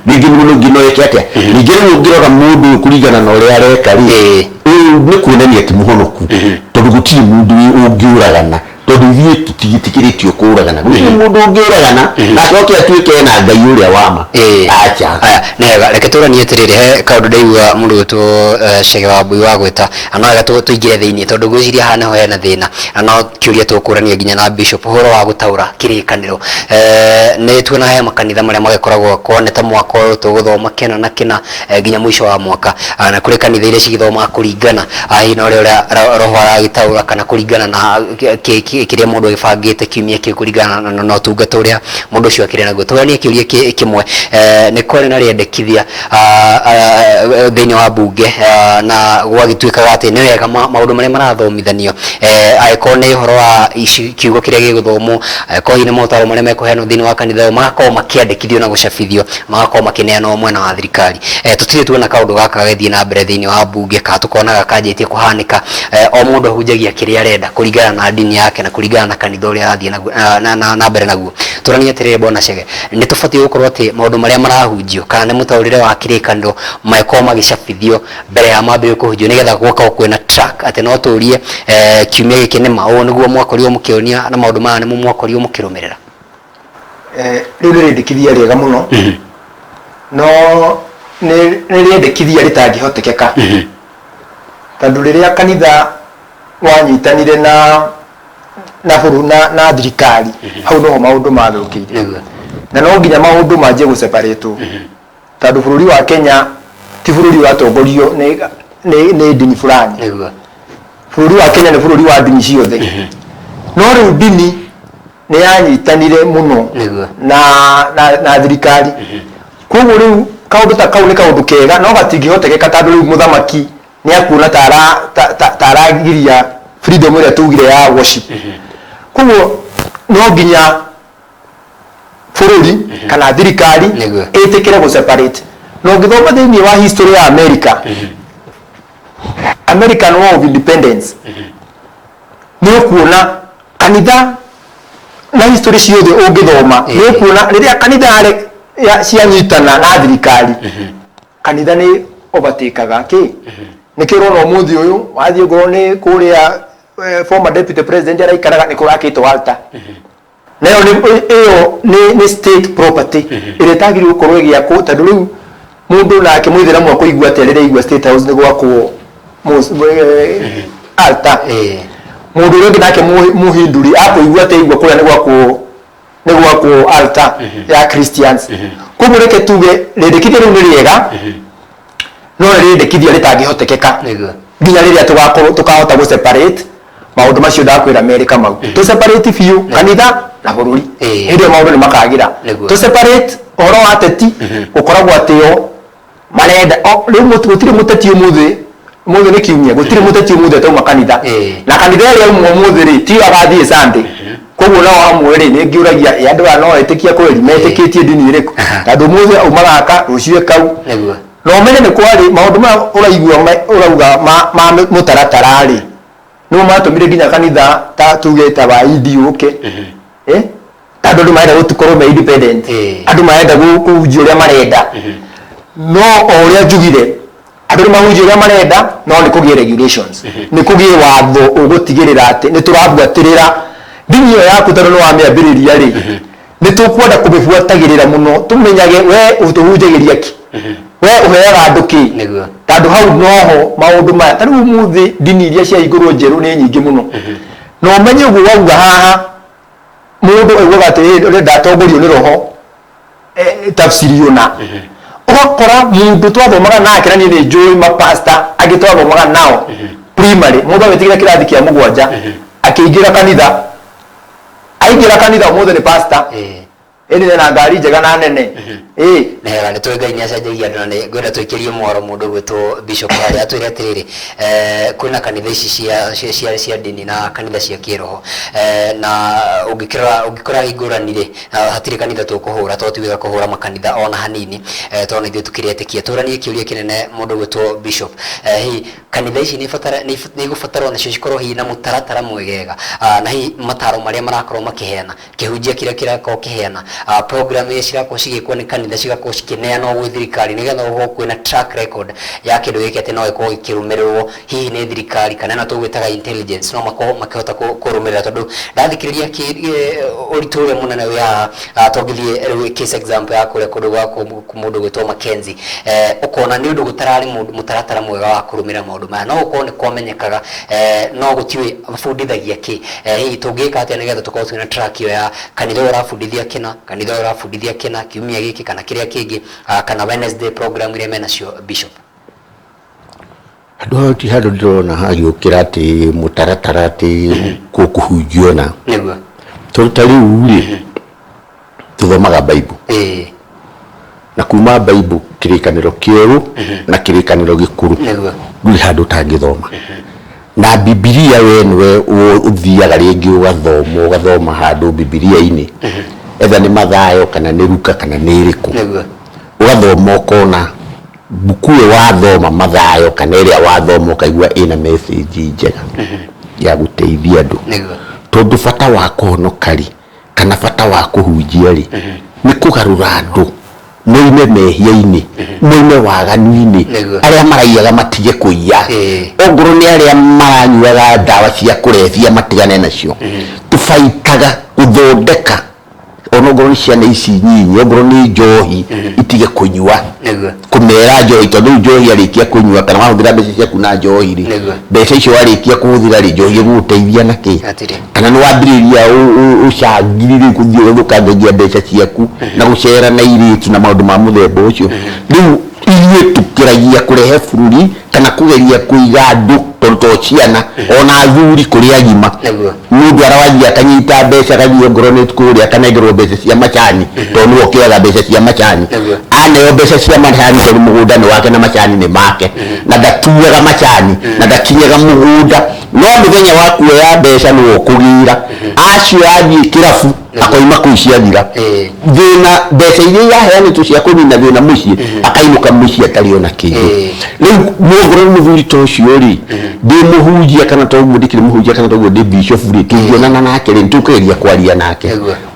rĩngĩ mũndũ ũngĩ no eke atĩa. Ningĩ rĩu ũngĩrora mũndũ ũyũ kũringana na ũrĩa areka rĩ, ũyũ nĩ kuonania ti mũhonoku, tondũ gũtirĩ mũndũ ũngĩũragana. Tondũ Tondũ ithuĩ tũtigĩtĩkĩrĩtio kũragana, gũtirĩ mũndũ ũngĩũragana na acoke atuĩke ena Ngai ũrĩa wa ma. Acha. Aya, nĩ wega, reke tũranie atĩrĩrĩ, he kaũndũ ndaigua mũndũ gwĩtwo Chege wa Mbui wa gwĩta, na no wega tũingĩre thĩiniĩ tondũ ngwĩciria haha nĩho hena thĩna, na no kĩũria tũkũrania nginya na bishop ũhoro wa gũtaũra kĩrĩkanĩro. Nĩ tuona he makanitha marĩa magĩkoragwo korwo nĩ ta mwaka ũyũ tũgũthoma kĩna na kĩna nginya mũico wa mwaka. Na kũrĩ kanitha iria cigĩthomaga kũringana hihi na ũrĩa roho aragĩtaũra kana kũringana na kĩrĩa mũndũ agĩbangĩte kiumia kĩu kũringana na ũtungata ũrĩa mũndũ ũcio akĩrĩ naguo. Tũganie kĩũria kĩmwe, nĩ kwarĩ na rĩendekithia thĩinĩ wa mbunge na gwagĩtuĩkaga atĩ nĩ wega maũndũ marĩa marathomithanio, angĩkorwo nĩ ũhoro wa kiugo kĩrĩa gĩgũthomwo, angĩkorwo hihi nĩ motaro marĩa mekũheanwo thĩinĩ wa kanitha ũyũ, magakorwo makĩandĩkithio na gũcabithio, magakorwo makĩneanwo mwena wa thirikari. Tũtirĩ tuona kaũndũ gaka gagĩthiĩ na mbere thĩinĩ wa mbunge, kana tũkonaga kanjĩtie kũhanĩka. O mũndũ ahunjagia kĩrĩa arenda kũringana na ndini yake na kũringana na kanitha ũrĩa arathiĩ na mbere naguo. Tũranie atĩrĩrĩ Bwana Chege, nĩ tũbatiĩ gũkorwo atĩ maũndũ marĩa marahunjio kana nĩ mũtaũrĩre wa kĩrĩkanĩro magĩkorwo magĩcabithio mbere ya mambĩrĩrio kũhunjio, nĩgetha gũgakorwo kwĩna track atĩ no tũrie kiumia gĩkĩ nĩma ũũ nĩguo mwakorirwo mũkĩonia na maũndũ maya nĩmo mwakorirwo mũkĩrũmĩrĩra. Rĩu nĩ rĩendekithia rĩega mũno, no nĩ rĩendekithia rĩtangĩhotekeka, tondũ rĩrĩa kanitha wanyitanire na bũrũri na thirikari, hau noho maũndũ mathũkĩire, na no nginya maũndũ manjie gũseparatwo, tondũ bũrũri wa Kenya ti bũrũri ũratongorio nĩ ndini fulani. Bũrũri wa Kenya nĩ bũrũri wa ndini ciothe, no rĩu ndini nĩ yanyitanire mũno na thirikari. Koguo rĩu kaũndũ ta kau nĩ kaũndũ kega, no gatingĩhotekeka, tondũ rĩu mũthamaki nĩ akuona ta aragiria freedom ĩrĩa tugire ya worship. Koguo no nginya bũrũri kana thirikari ĩtĩkĩre gũ separate. Na ũngĩthoma thĩinĩ wa history ya America, American War of Independence, nĩ ũkuona kanitha na history ciothe ũngĩthoma, nĩ ũkuona rĩrĩa kanitha cianyitana na thirikari, kanitha nĩ overtakaga kĩ. Nĩkĩo ũrona ũmũthĩ ũyũ wathiĩ ngorwo nĩ kũrĩa former deputy president araikaraga, nĩ kũrakĩtwo altar, nayo ĩyo nĩ state property ĩrĩa ĩtagĩrĩirwo gũkorwo ĩgĩakwo, tondũ rĩu mũndũ nake mũithĩramu akũigua atĩa rĩrĩa aigua State House nĩ gwakwo altar? Mũndũ ũrĩa ũngĩ nake mũhinduri akũigua atĩa aigua kũrĩa nĩ gwakwo altar ya Christians? Koguo reke tuge rĩendekithia rĩu nĩ rĩega, no nĩ rĩendekithia rĩtangĩhotekeka nginya rĩrĩa tũgakorwo tũkahota gũ separate maũndũ macio ndakwĩra merĩ. Kamau, tũ separate biũ kanitha na bũrũri, hĩndĩ ĩyo maũndũ nĩ makagĩra. Tũ separate ũhoro wa ateti gũkoragwo atĩ o marenda rĩu gũtirĩ mũteti ũmũthĩ, ũmũthĩ nĩ kiumia, gũtirĩ mũteti ũmũthĩ atauma kanitha, na kanitha ĩrĩa auma ũmũthĩ rĩ, tiyo agathiĩ Sunday. Koguo nao amwe rĩ, nĩ ngĩũragia, ĩ andũ aya no etĩkia kweli? Metĩkĩtie ndini ĩrĩkũ? Tondũ ũmũthĩ aumaga gaka, rũciũ e kau. Na ũmenye nĩ kwarĩ maũndũ maya ũraigua ũrauga ma mũtaratara rĩ, nĩmo matũmire nginya kanitha ta tuge ta wa ED ũke, tondũ andũ marenda gũkorwo me independent, andũ marenda kũhunjia ũrĩa marenda. No o ũrĩa njugire, andũ nĩ mahunjia ũrĩa marenda, no nĩ kũgĩe regulations, nĩ kũgĩe watho ũgũtigĩrĩra atĩ nĩ tũrabuatĩrĩra ndini ĩyo yaku, tondũ nĩ wamĩambĩrĩria rĩ, nĩ tũkwenda kũmĩbuatagĩrĩra mũno, tũmenyage we ũtũhunjagĩria kĩ, we ũheaga andũ kĩ. Tondũ hau noho maũndũ maya, ta rĩu ũmũthĩ ndini iria ciahingũrwo njerũ nĩ nyingĩ mũno. Na ũmenye ũguo wauga haha, mũndũ aiguaga atĩ, "Ĩ, ũrenda atongorio nĩ roho tafsiri ũna." Ũgakora mũndũ twathomaga nake, na niĩ nĩ njũĩ mapasta angĩ twathomaga nao primary, mũndũ agĩtigĩra kĩrathi kĩa mũgwanja akĩingĩra kanitha, aingĩra kanitha ũmũthĩ nĩ pastor, ĩndĩ na ngari njega na nene ĩ. Nĩhega, nĩ tũĩ Ngai nĩ acenjagia andũ, na nĩ ngwenda tũikĩrie mwaro mũndũ ũgwĩtwo Bishop harĩa atwĩre atĩrĩrĩ, kwĩna kanitha ici cia ndini na kanitha cia kĩroho, na ũngĩkĩrora ũngĩkora ngũrani rĩ, hatirĩ kanitha tũkũhũra, tondũ ti wega kũhũra makanitha ona hanini, tondũ na ithuĩ tũkĩrĩ etĩkia. Tũranie kĩũria kĩnene mũndũ ũgwĩtwo Bishop, hihi kanitha ici nĩ igũbatarwo nacio cikorwo hihi na mũtaratara mwegega, na hihi mataro marĩa marakorwo makĩheana, kĩhunjia kĩrĩa kĩrakorwo kĩheana, program iria cirakorwo cigĩkwo nĩ kanitha? kanitha cigakorwo cikĩneanwo gwĩ thirikari nĩgetha gũkorwo kwĩna track record ya kĩndũ gĩkĩ atĩ no ĩkorwo ĩkĩrũmĩrĩrwo hihi nĩ thirikari kana ĩno tũgwĩtaga intelligence, no makorwo makĩhota kũrũmĩrĩra, tondũ ndathikĩrĩria ũritũ ũrĩa mũnene wĩ haha. Tũngĩthiĩ rĩu case example ya kũrĩa kũndũ gwa mũndũ gwĩtwo Mackenzie, ũkona nĩ ũndũ gũtararĩ mũtaratara mwega wa kũrũmĩrĩra maũndũ maya. No gũkorwo nĩ kwamenyekaga, no gũtiũĩ mabundithagia kĩ. Hihi tũngĩka atĩa nĩgetha tũkorwo twĩna track ĩyo ya kanitha ũyũ ũrabundithia kĩna, kanitha ũyũ ũrabundithia kĩna kiumia gĩkĩ kana kĩrĩa kĩngĩ, kana Wednesday program iria menacio, Bishop? Handũ hau ti handũ ndĩrona hagĩũkĩra atĩ mũtaratara atĩ kũhunjio na tondũ ta rĩu rĩ, tũthomaga Bible na kuma Bible, kĩrĩkanĩro kĩerũ na kĩrĩkanĩro gĩkũrũ, ndũrĩ handũ ũtangĩthoma na Bibilia. We nĩwe ũthiaga rĩngĩ ũgathoma, ũgathoma handũ Bibilia-inĩ, etha nĩ Mathayo kana nĩ Luka kana nĩ ĩrĩkũ, ũgathoma ũkona mbuku ĩyo wathoma, Mathayo kana ĩrĩa wathoma, ũkaigua ĩna message njega ya gũteithia andũ. Tondũ bata wa kũhonoka rĩ, kana bata wa kũhunjia rĩ, nĩ kũgarũra andũ moime mehia-inĩ, moime waganu-inĩ, arĩa maraiyaga matige kũiya, ongorwo nĩ arĩa maranyuaga ndawa cia kũrebia matigane nacio. Tũbaitaga gũthondeka ona ongorwo nĩ ciana ici nyinyi, ongorwo nĩ njohi itige kũnyua, kũmera njohi, tondũ rĩu njohi arĩkia kũnyua kana wahũthĩra mbeca ciaku na njohi rĩ, mbeca icio warĩkia kũhũthĩra rĩ, njohi ĩgũgũteithia na kĩ? Hatirĩ. Kana nĩ wambĩrĩria ũcangiri rĩu, gũthiĩ ũthũkangagia mbeca ciaku na gũcera na irĩtu na maũndũ ma mũthemba ũcio. Rĩu ithuĩ tũkĩragia kũrehe bũrũri kana kũgeria kũiga andũ, tondũ to ciana, ona athuri kũrĩ agima. Mũndũ arawathiĩ akanyita mbeca, agathiĩ ongorwo nĩ kũrĩa akanengerwo mbeca cia macani, tondũ nĩwe ũkĩoyaga mbeca cia macani. Aneo mbeca cia macani, tondũ mũgũnda nĩ wake na macani nĩ make, na ndatuaga macani na ndakinyaga mũgũnda, no mũthenya wa kuoya mbeca nĩwe ũkũgĩra acio, athiĩ kĩrabu akoima kũu ciathira. Thĩna mbeca iria iraheanĩtwo cia kũnina thĩna mũciĩ, akainũka mũciĩ atarĩ ona kĩndũ. Rĩu mũngorwo nĩ mũthuri ta ũcio rĩ, ndĩ mũhunjia kana toguo ndikĩrĩ mũhunjia kana toguo ndĩ bishop rĩ, tũngĩonana nake rĩ, nĩtũkũgeria kwaria nake,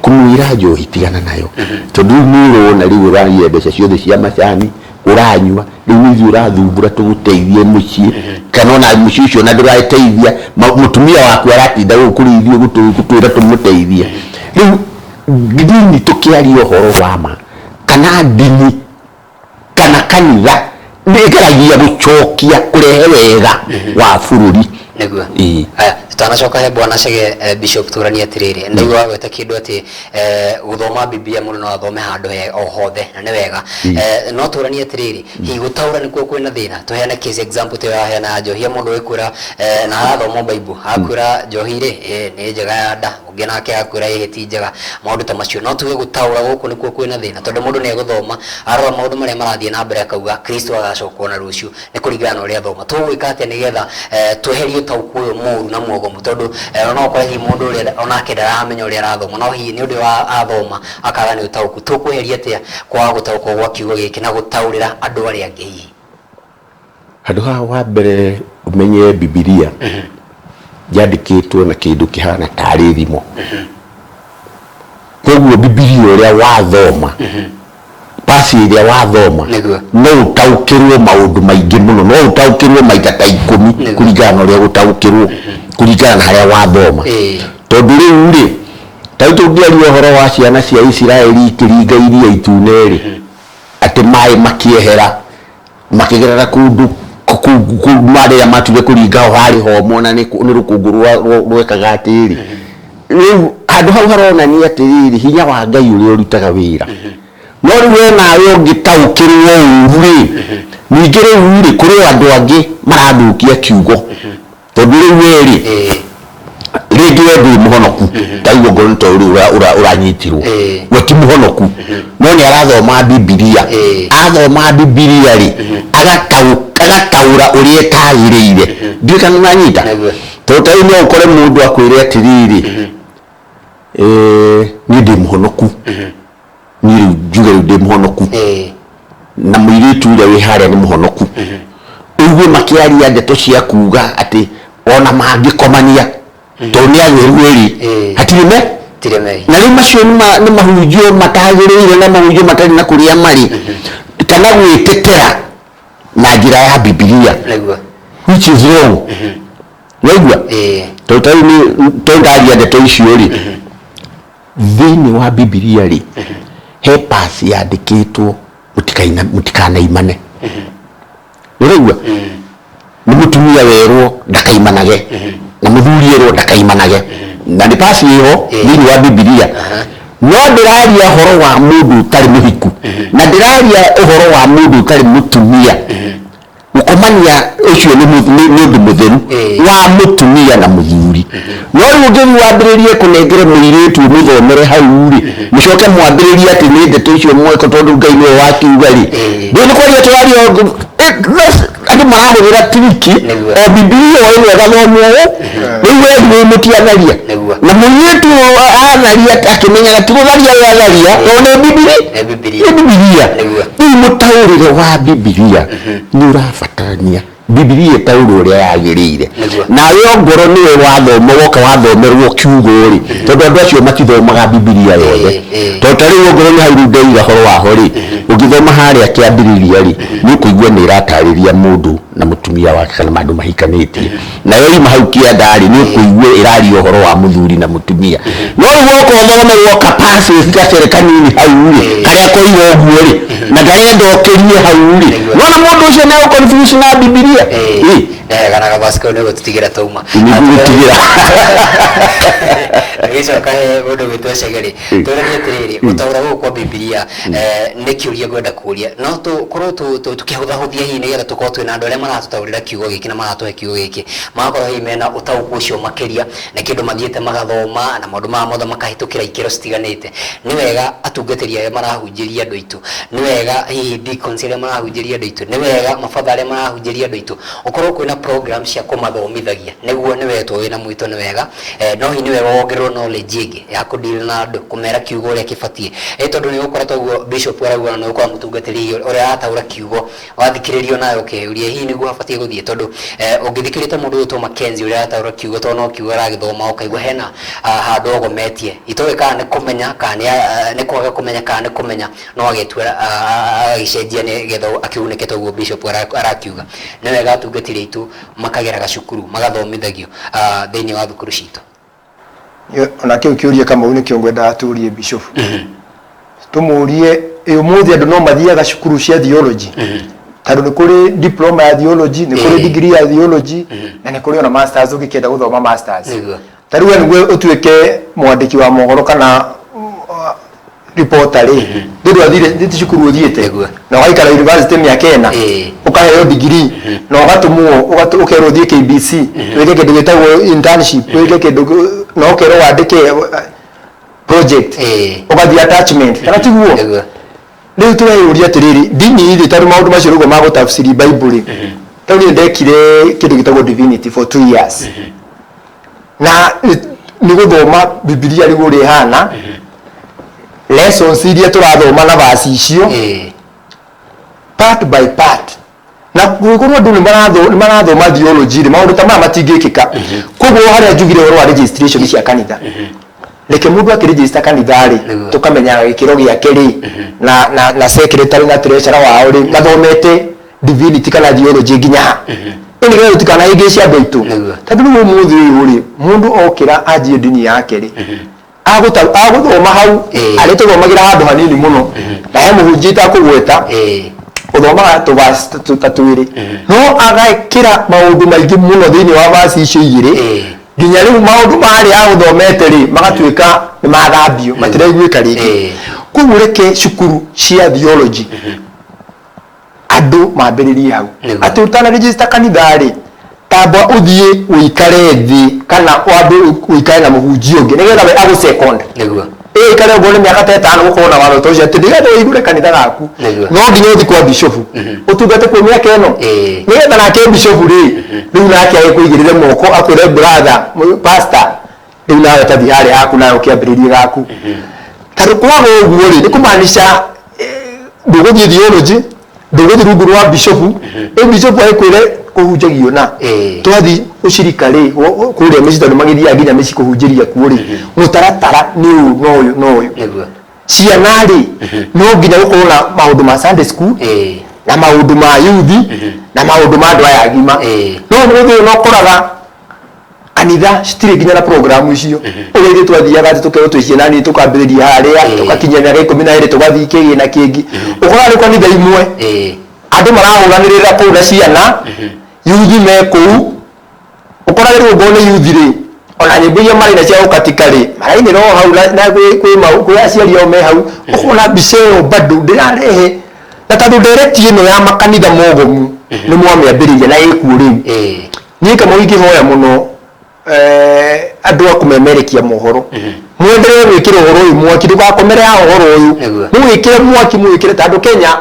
kũmwĩra njohi tigana nayo, tondũ rĩu nĩ ũrona rĩu ũrarĩa mbeca ciothe cia macani ũranyua, rĩu nĩ ithuĩ ũrathumbũra tũgũteithie mũciĩ, kana ona mũciĩ ũcio ona ndũrateithia. Mũtumia waku aratinda gũkũ kũrĩ ithuĩ gũtwĩra tũmũteithie. Rĩu ndini, tũkĩaria ũhoro wa ma, kana ndini kana kanitha nĩ ĩgeragia gũcokia kũrehe wega wa bũrũri. Aya, tutanacoka he Bwana Chege, Bishop, turanie atiriri, ndaigua wagweta kindu ati guthoma Biblia mundu no athome handu he o hothe na nĩ wega. No turanie atiriri, hihi gutaura nikuo kwina thina? Tuheane case example tu yaheana ya njohi ya mundu wikwira, na arathoma Bible, akwira njohi rĩ, nĩ njega ya nda, ũngĩ nake akwĩra ĩhĩ ti njega, maũndũ ta macio. No tuge gũtaũra gũkũ nĩkuo kwĩna thĩna, tondũ mũndũ nĩ egũthoma, arora maũndũ marĩa marathiĩ na mbere akauga Kristo agacoka ona rũciũ, nĩ kũringana na ũrĩa athoma. Tũgwĩka atĩa nĩgetha tweherie ũtaũku ũyũ mũru na mwogomu? Tondũ no ũkore hihi mũndũ ũrĩa onake ndaramenya ũrĩa arathoma, no hihi nĩ ũndũ wa athoma akaga nĩ ũtaũku. Tũkweheria atĩa kwaga gũtaũkwo gwa kiugo gĩkĩ na gũtaũrĩra andũ arĩa angĩ hihi? Handũ haha wa mbere ũmenye Bibilia yandĩkĩtwo na kĩndũ kĩhana tarĩ thimo, koguo Bibilia ũrĩa wathoma, pasi ĩrĩa wathoma, no ũtaũkĩrwo maũndũ maingĩ mũno, no ũtaũkĩrwo maita ta 10 kũringana na ũrĩa gũtaũkĩrwo, kũringana na harĩa wathoma. Tondũ rĩu rĩ, ta rĩu tũngĩaria ũhoro wa ciana cia Isiraeli ikĩringa Iria Itune rĩ, atĩ maĩ makĩehera makĩgerera kũndũ marĩa matuire kũringa ho harĩ homũ na nĩ rũkũngũ rwekaga atĩrĩ. Rĩu handũ hau haronania atĩrĩrĩ, hinya wa Ngai ũrĩa ũrutaga wĩra. No rĩu we nawe ũngĩtaũkĩrwo ũru rĩ, ningĩ rĩu rĩ, kũrĩ o andũ angĩ marathũkia kiugo, tondũ rĩu we rĩ, rĩngĩ we ndũrĩ mũhonoku, ta rĩu ongorwo nĩ ta ũrĩa ũranyitirwo, we ti mũhonoku, no nĩ arathoma Bibilia. Athoma Bibilia rĩ, agataũra ũrĩa ĩtagĩrĩire. Ndiũĩ kana nanyita. Tondũ ta rĩu no ũkore mũndũ akwĩre atĩrĩrĩ, niĩ ndĩ mũhonoku, niĩ rĩu njuge rĩu ndĩ mũhonoku, na mũirĩtu ũrĩa wĩ harĩa nĩ mũhonoku, ũigue makĩaria ndeto cia kuga atĩ ona mangĩkomania, tondũ nĩ atheru erĩ, hatirĩ me Tirĩ mehia. Na rĩu macio nĩ mahunjio matagĩrĩire na mahunjio matarĩ na kũrĩa marĩ kana gwĩtetera na njĩra ya Bibilia, which is wrong. Waigua? Ĩĩ. Tondũ ta rĩu tondũ ndaria ndeto icio rĩ, thĩinĩ wa Bibilia rĩ, he pasi yandĩkĩtwo mũtikanaimane. Ũraigua? Nĩ mũtumia werwo ndakaimanage na mũthuri erwo ndakaimanage, na nĩ pasi ĩho thĩinĩ wa Bibilia. No ndĩraria ũhoro wa mũndũ ũtarĩ mũhiku na ndĩraria ũhoro wa mũndũ ũtarĩ mũtumia. Gũkomania ũcio nĩ ũndũ mũtheru wa mũtumia na mũthuri. No rĩu ũngĩthiĩ wambĩrĩrie kũnengere mũirĩtu ũmũthomere hau rĩ, mũcoke mwambĩrĩrie atĩ nĩ ndeto icio mweka tondũ Ngai nĩwe wakiuga rĩ, ndũĩ nĩ kwaria tũraria andũ marahũthĩra triki o Bibilia o ĩno ĩgathomwo ũũ, rĩu we nĩ mũtiatharia. Na mũirĩtu ũyũ atharia akĩmenyaga ti gũtharia we atharia, tondũ nĩ Bibilia. Nĩ Bibilia. Nĩ Bibilia. Rĩu mũtaũrĩre wa Bibilia nĩ ũrabatarania Bibilia ĩtaũrwo ũrĩa yagĩrĩire. Nawe ongorwo nĩwe wathoma, woka wathomerwo kiugo rĩ, tondũ andũ acio matithomaga Bibilia yothe. Tondũ ta rĩu ongorwo nĩ hau rĩu ndoiga ũhoro waho rĩ, ũngĩthoma harĩa kĩambĩrĩria rĩ, nĩ ũkũigua nĩ ĩratarĩria mũndũ na mũtumia wake kana andũ mahikanĩtie. Nayo yuma hau kĩanda rĩ, nĩ ũkũigua ĩraria ũhoro wa mũthuri na mũtumia. No rĩu woka ũthomerwo ka passage gacere kanini hau rĩ, karĩa koiga ũguo rĩ, na ndarenda ũkĩrie hau rĩ, nona mũndũ ũcio nĩ agũ-confuse na Bibilia. Ndeheganaga verse kau nĩ gũtũtigĩra tauma. Nĩ gũtigĩra. Tũgĩcoka he mũndũ gwĩtwo Chege rĩ, tũranie atĩrĩrĩ, gũtaũra gũkũ kwa Bibilia nĩ kĩũria ngwenda kũria, no tũkorwo tũkĩhũthahũthia hihi nĩgetha tũkorwo twĩna andũ arĩa maratũtaũrĩra kiugo gĩkĩ na maratũhe kiugo gĩkĩ, magakorwo hihi mena ũtaũku ũcio makĩria na kĩndũ mathiĩte magathoma na maũndũ maya mothe makahĩtũkĩra ikĩro citiganĩte. Nĩ wega atungatĩri arĩa marahunjĩria andũ aitũ, nĩ wega hihi deacons arĩa marahunjĩria andũ aitũ, nĩ wega mabatha arĩa marahunjĩria andũ aitũ, ũkorwo kwĩna program cia kũmathomithagia, nĩguo nĩ wetwo wĩna mwĩto nĩ wega, no hihi nĩ wega wongererwo knowledge ĩngĩ ya kũdeal na andũ, kũmera kiugo ũrĩa kĩbatiĩ. Tondũ nĩ ũgũkora toguo bishop arauga na nĩ ũgũkora mũtungatĩri hihi ũrĩa arataũra kiugo, wathikĩrĩrio nawe ũkeyũria hihi nĩguo habatiĩ gũthiĩ, tondũ ũngĩthikĩrĩria ta mũndũ ũgwĩtwo Mackenzie ũrĩa arataũra kiugo, tondũ no kiugo aragĩthoma ũkaigua hena handũ ogometie, itoĩ kana nĩ kũmenya kana nĩ kwaga kũmenya kana nĩ kũmenya, no agetua agagĩcenjia nĩgetha akĩgunĩke toguo bishop arakiuga. Nĩ wega atungatĩri aitũ makagera gacukuru magathomithagio thĩinĩ wa thukuru citũ. Ona kĩu kĩũria Kamau nĩkĩo ngwendaga tũrie bishop. Tũmũrie ũmũthĩ andũ no mathiaga cukuru cia theology, tondũ nĩ kũrĩ diploma ya theology, nĩ kũrĩ degree ya theology, na nĩ kũrĩ ona masters ũngĩkĩenda gũthoma masters. Ta rĩu we nĩguo ũtuĩke mwandĩki wa mohoro kana reporter rĩ, nĩ ndwathire nĩ ti cukuru ũthiĩte na ũgaikara university mĩaka ĩna, ũkaheo degree na ũgatũmwo ũkerwo ũthiĩ KBC wĩke kĩndũ gĩtagwo internship, wĩke kĩndũ na ũkerwo wandĩke project, ũgathiĩ attachment, kana tiguo? Rĩu tũreyũria atĩrĩrĩ, ndini rĩ, tondũ maũndũ macio rĩu magũtafsiri Bible rĩ, tondũ niĩ ndekire kĩndũ gĩtagwo divinity for 2 years, na nĩ gũthoma Bibilia rĩu ũrĩa ĩhana, lessons iria tũrathoma na verse icio part by part, na gũgĩkorwo andũ nĩ marathoma theology rĩ, maũndũ ta maya matingĩkĩka. Koguo harĩa njugire ũhoro wa registration cia kanitha, reke mũndũ akĩregister kanitha rĩ, tũkamenyaga gĩkĩro gĩake rĩ, na secretary na treasurer wao rĩ, mathomete divinity kana theology nginya ha, ĩnĩ getha tũtikanahĩngĩce andũ aitũ. Tondũ rĩu ũmũthĩ ũyũ rĩ, mũndũ okĩra anjie ndini yake rĩ, agũthoma hau arĩ tũthomagĩra handũ hanini mũno, na he mũhunjia itakũgweta ũthomaga tũverse ta twĩrĩ, no agekĩra maũndũ maingĩ mũno thĩinĩ wa verse icio igĩrĩ, nginya rĩu maũndũ marĩa agũthomete rĩ magatuĩka nĩ mathambio, matiraiguĩka rĩngĩ. Koguo reke cukuru cia theology andũ mambĩrĩrie hau, atĩ ũtana register kanitha rĩ, tamba ũthiĩ ũikare thĩ kana wambe ũikare na mũhunjia ũngĩ nĩgetha we agũ second ĩikare ũguo nĩ mĩaka ta ĩtano, gũkorwo na watho ta ũcio atĩ nĩgetha ũhingũre kanitha gaku no nginya ũthiĩ kwa bishop ũtungate kuo mĩaka ĩno, nĩgetha nake bishop rĩ, rĩu nake agĩkũigĩrĩre moko akwĩre, brother pastor, rĩu nawe ta thiĩ harĩa haku nawe ũkĩambĩrĩrie gaku. Tondũ kwaga ũguo rĩ, nĩ kũmaanisha ndũgũthiĩ theology, ndũgũthiĩ rungu rwa bishop, rĩu bishop agĩkwĩre Kũhunjagio na twathi ũcirika rĩ, kũrĩa mĩciĩ, tondũ magĩthiaga nginya mĩciĩ kũhunjĩria kuo rĩ, mũtaratara nĩ ũyũ na ũyũ na ũyũ. Ciana rĩ, no nginya gũkorwo na maũndũ ma Sunday school na maũndũ ma yuthi na maũndũ ma andũ aya agima. No ũmũthĩ ũyũ no ũkoraga kanitha citirĩ nginya na programu icio. Ũrĩa ithuĩ twathiaga atĩ tũkerwo twĩ ciana nini tũkambĩrĩria harĩa, tũgakinyia mĩaka 12, tũgathiĩ kĩgĩna kĩngĩ. Ũkoraga rĩu kanitha imwe andũ marahũranĩrĩra kũu na ciana, yuthi me kũu. Ũkoraga rĩu okorwo nĩ yuthi rĩ, ona nyĩmbo iria maraina cia gũkatika rĩ, marainĩra o hau na kwĩ aciari ao me hau. Ũkona mbica ĩyo bado ndĩrarehe, na tondũ ndereti ĩno ya makanitha mogomu nĩ mwamĩambĩrĩria na ĩkuo rĩu. Niĩ kamwe ingĩhoya mũno, andũ a kũmemerekia mohoro, mwenderee gwĩkĩra ũhoro ũyũ mwaki, ndũgakomere ha ũhoro ũyũ. Mũwĩkĩre mwaki, mũwĩkĩre, tondũ Kenya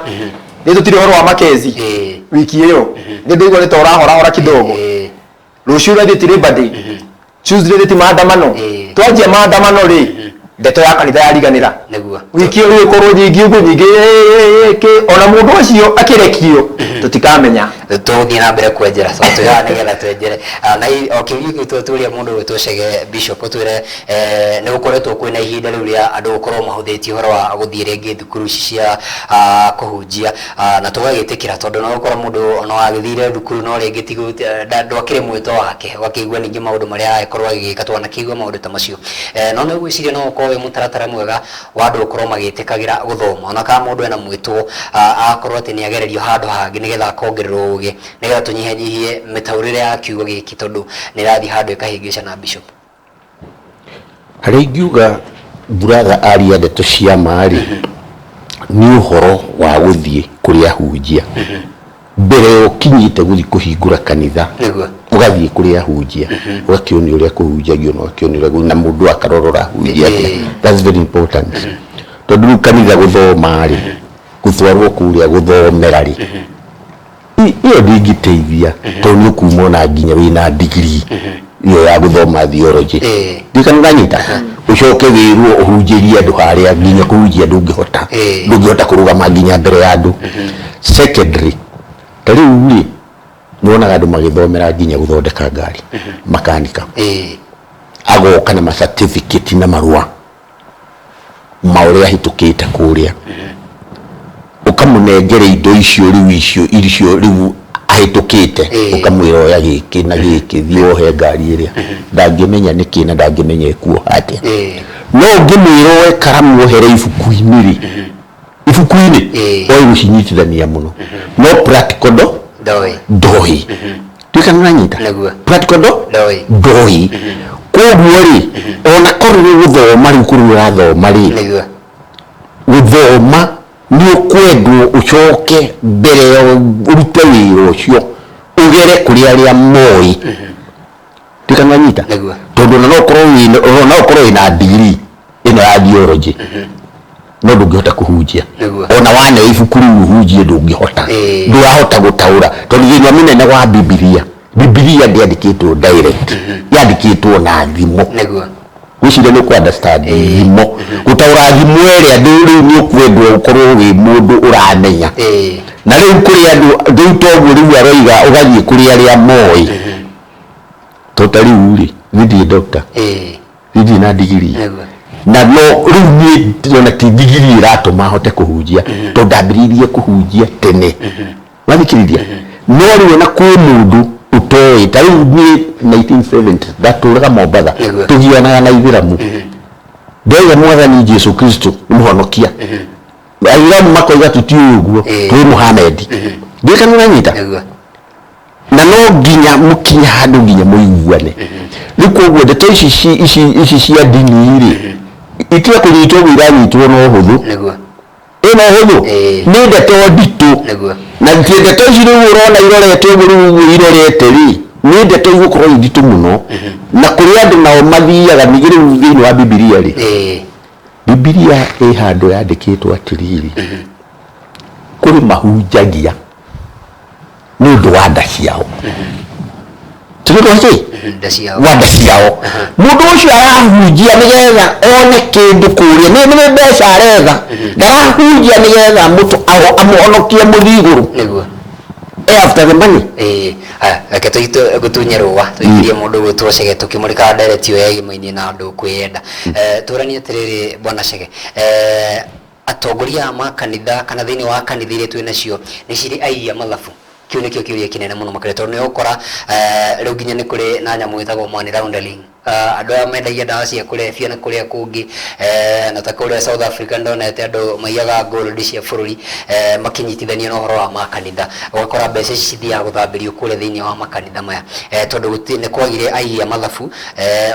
nĩ tũtirĩ ũhoro wa makezi. Wiki ĩyo nĩ ndĩigua nĩ ta ũrahorahora kidogo. Rũciũ ũrathiĩ ti Labor Day, Tuesday nĩ ti maandamano. Twanjia maandamano rĩ, ndeto ya kanitha yariganĩra. Wiki ĩyo rĩu ĩkorwo nyingĩ ũguo nyingĩ kĩ ona mũndũ ũcio akĩrekio tũtikamenya. Tũgũthiĩ na mbere kwenjera, so twĩ haha nĩgetha twenjere. Ah, na o kĩũria kĩu tũria mũndũ ũgwĩtwo Chege, Bishop, ũtwĩre, nĩ gũkoretwo kwĩna ihinda rĩu rĩa andũ gũkorwo mahũthĩtie ũhoro wa gũthiĩ rĩngĩ thukuru ici cia kũhunjia, na tũgagĩtĩkĩra, tondũ no gũkorwo mũndũ no agĩthire thukuru no rĩngĩ ti ndwakĩrĩ mwĩto wake, ũgakĩigua ningĩ maũndũ marĩa aragĩkorwo agĩgĩka, twanakĩigua maũndũ ta macio. No nĩ ũgwĩciria no ũkorwo wĩ mũtaratara mwega wa andũ gũkorwo magĩtĩkagĩra gũthoma, ona kana mũndũ ena mwĩtwo, agakorwo atĩ nĩ agererio handũ hangĩ nĩgetha akongererwo ũgĩ, nĩgetha tũnyihanyihie mĩtaũrĩre ya kiugo gĩkĩ, tondũ nĩ ĩrathiĩ handũ ĩkahĩngĩca na Bishop? Harĩa ingiuga brother aria ndeto cia ma rĩ, nĩ ũhoro wa gũthiĩ kũrĩ ahunjia mbere ya ũkinyĩte gũthiĩ kũhingũra kanitha. Ũgathiĩ kũrĩ ahunjia, ũgakĩonio ũrĩa kũhunjagio na ũgakĩonio ũrĩa na mũndũ akarora ũrahunjia atĩa. That's very important, tondũ rĩu kanitha gũthoma rĩ, gũtwarwo kũrĩa gũthomera rĩ, ĩyo ndĩngĩteithia, tondũ nĩ ũkuma ona nginya wĩna degree ĩyo ya gũthoma theology. Ndikana ũranyita, ũcoke wĩrwo ũhunjĩrie andũ harĩa, nginya kũhunjia ndũngĩhota. Ndũngĩhota kũrũgama nginya mbere ya andũ. Secondary, ta rĩu rĩ, nĩwonaga andũ magĩthomera nginya gũthondeka ngari, makanika, agoka na ma certificate na marũa ma ũrĩa ahĩtũkĩte kũrĩa, ũkamũnengera indo icio rĩu, icio rĩu ahĩtũkĩte, ũkamwĩra oya gĩkĩ na gĩkĩ, thiĩ wohe ngari ĩrĩa ndangĩmenya nĩkĩ na ndangĩmenya ĩkuoha atĩa. No ũngĩmwĩra oe karamu ohere ibuku-inĩ rĩ, ibuku-inĩ oĩ gũcinyitithania mũno, no practical ndo ndoĩ. Ndoĩ. Tuĩka nĩ ũranyita? Nĩguo. Practical ndo ndoĩ. Ndoĩ. Koguo rĩ, ona korwo nĩ gũthoma rĩu kũrĩa ũrathoma rĩ, gũthoma nĩ ũkwendwo ũcoke mbere ya ũrute wĩra ũcio ũgere kũrĩ arĩa moĩ. Tuĩka nĩ ũranyita? Nĩguo. Tondũ ona no ũkorwo wĩna, ona no ũkorwo wĩna degree ĩno ya theology, no ndũngĩhota kũhunjia. Ona waneo ibuku rĩu ũhunjie, ndũngĩhota. Ndũrahota gũtaũra, tondũ thĩna mũnene wa Bibilia, Bibilia ndĩandĩkĩtwo direct, yandĩkĩtwo na thimo. Gwĩciria nĩ ũkũ understand thimo, gũtaũra thimo ĩrĩa rĩu nĩ ũkwendwo ũkorwo wĩ mũndũ ũramenya. Na rĩu kũrĩ andũ rĩu toguo rĩu aroiga ũgathiĩ kũrĩ arĩa moĩ. To ta rĩu rĩ, niĩ ndirĩ doctor, niĩ ndirĩ na degree. Na no rĩu niĩ ona ti degree ĩratũma hote kũhunjia, tondũ ndambĩrĩirie kũhunjia tene. Wathikĩrĩria, no rĩu ona kwĩ mũndũ ũtoĩ, ta rĩu niĩ 1970 ndatũraga Mombatha, tũgianaga na ithĩramu. Ndoiga Mwathani Jesu Kristo nĩ mũhonokia, aithĩramu makoiga tũtiũĩ ũguo, twĩ Muhamedi. Ndiũĩ kana ũranyita. Na no nginya mũkinye handũ nginya mũiguane. Rĩu koguo ndeto ici ici cia ndini rĩ, itige kũnyitwo ũguo iranyitwo na ũhũthũ. Ĩno ũhũthũ nĩ ndeto nditũ. Na ti ndeto ici rĩu ũrona irorete ũguo, rĩu ũguo irorete rĩ, nĩ ndeto igũkorwo i nditũ mũno. Na kũrĩ andũ nao mathiaga ningĩ rĩu thĩinĩ wa Bibilia rĩ, Bibilia ĩ handũ yandĩkĩtwo atĩrĩrĩ, kũrĩ mahunjagia nĩ ũndũ wa nda ciao. Tũrĩko kĩ? Nda ciao. Wa nda ciao. Mũndũ ũcio arahunjia nĩgetha one kĩndũ kũrĩa, nĩ mbeca aretha, ndarahunjia nĩgetha amũhonokie mũthiĩ igũrũ. After the money. Ĩĩ, aya, reke gũtunye rũa tũikirie mũndũ gwĩtwo Chege tũkĩmũrĩkaga ndereti ĩyo yegĩmainie na andũ kwĩyenda. Tũranie atĩrĩrĩ, bwana Chege, atongoria a makanitha kana thĩinĩ wa kanitha iria twĩ nacio nĩ cirĩ aiya mathabu? Kĩu nĩkĩo kĩũria kĩnene mũno makĩria, tondũ nĩ ũgũkora rĩu nginya nĩ kũrĩ na nyamũ ĩtagwo money laundering. Andũ aya mendagia ndawa cia kũrebia na kũrĩa kũngĩ, na ta kũrĩa South Africa nĩndonete andũ maiyaga gold cia bũrũri, makĩnyitithania na ũhoro wa makanitha. Ũgakora mbeca ici cithiaga gũthambĩrio kũrĩa thĩinĩ wa makanitha maya, tondũ nĩ kwagire aiya mathabu.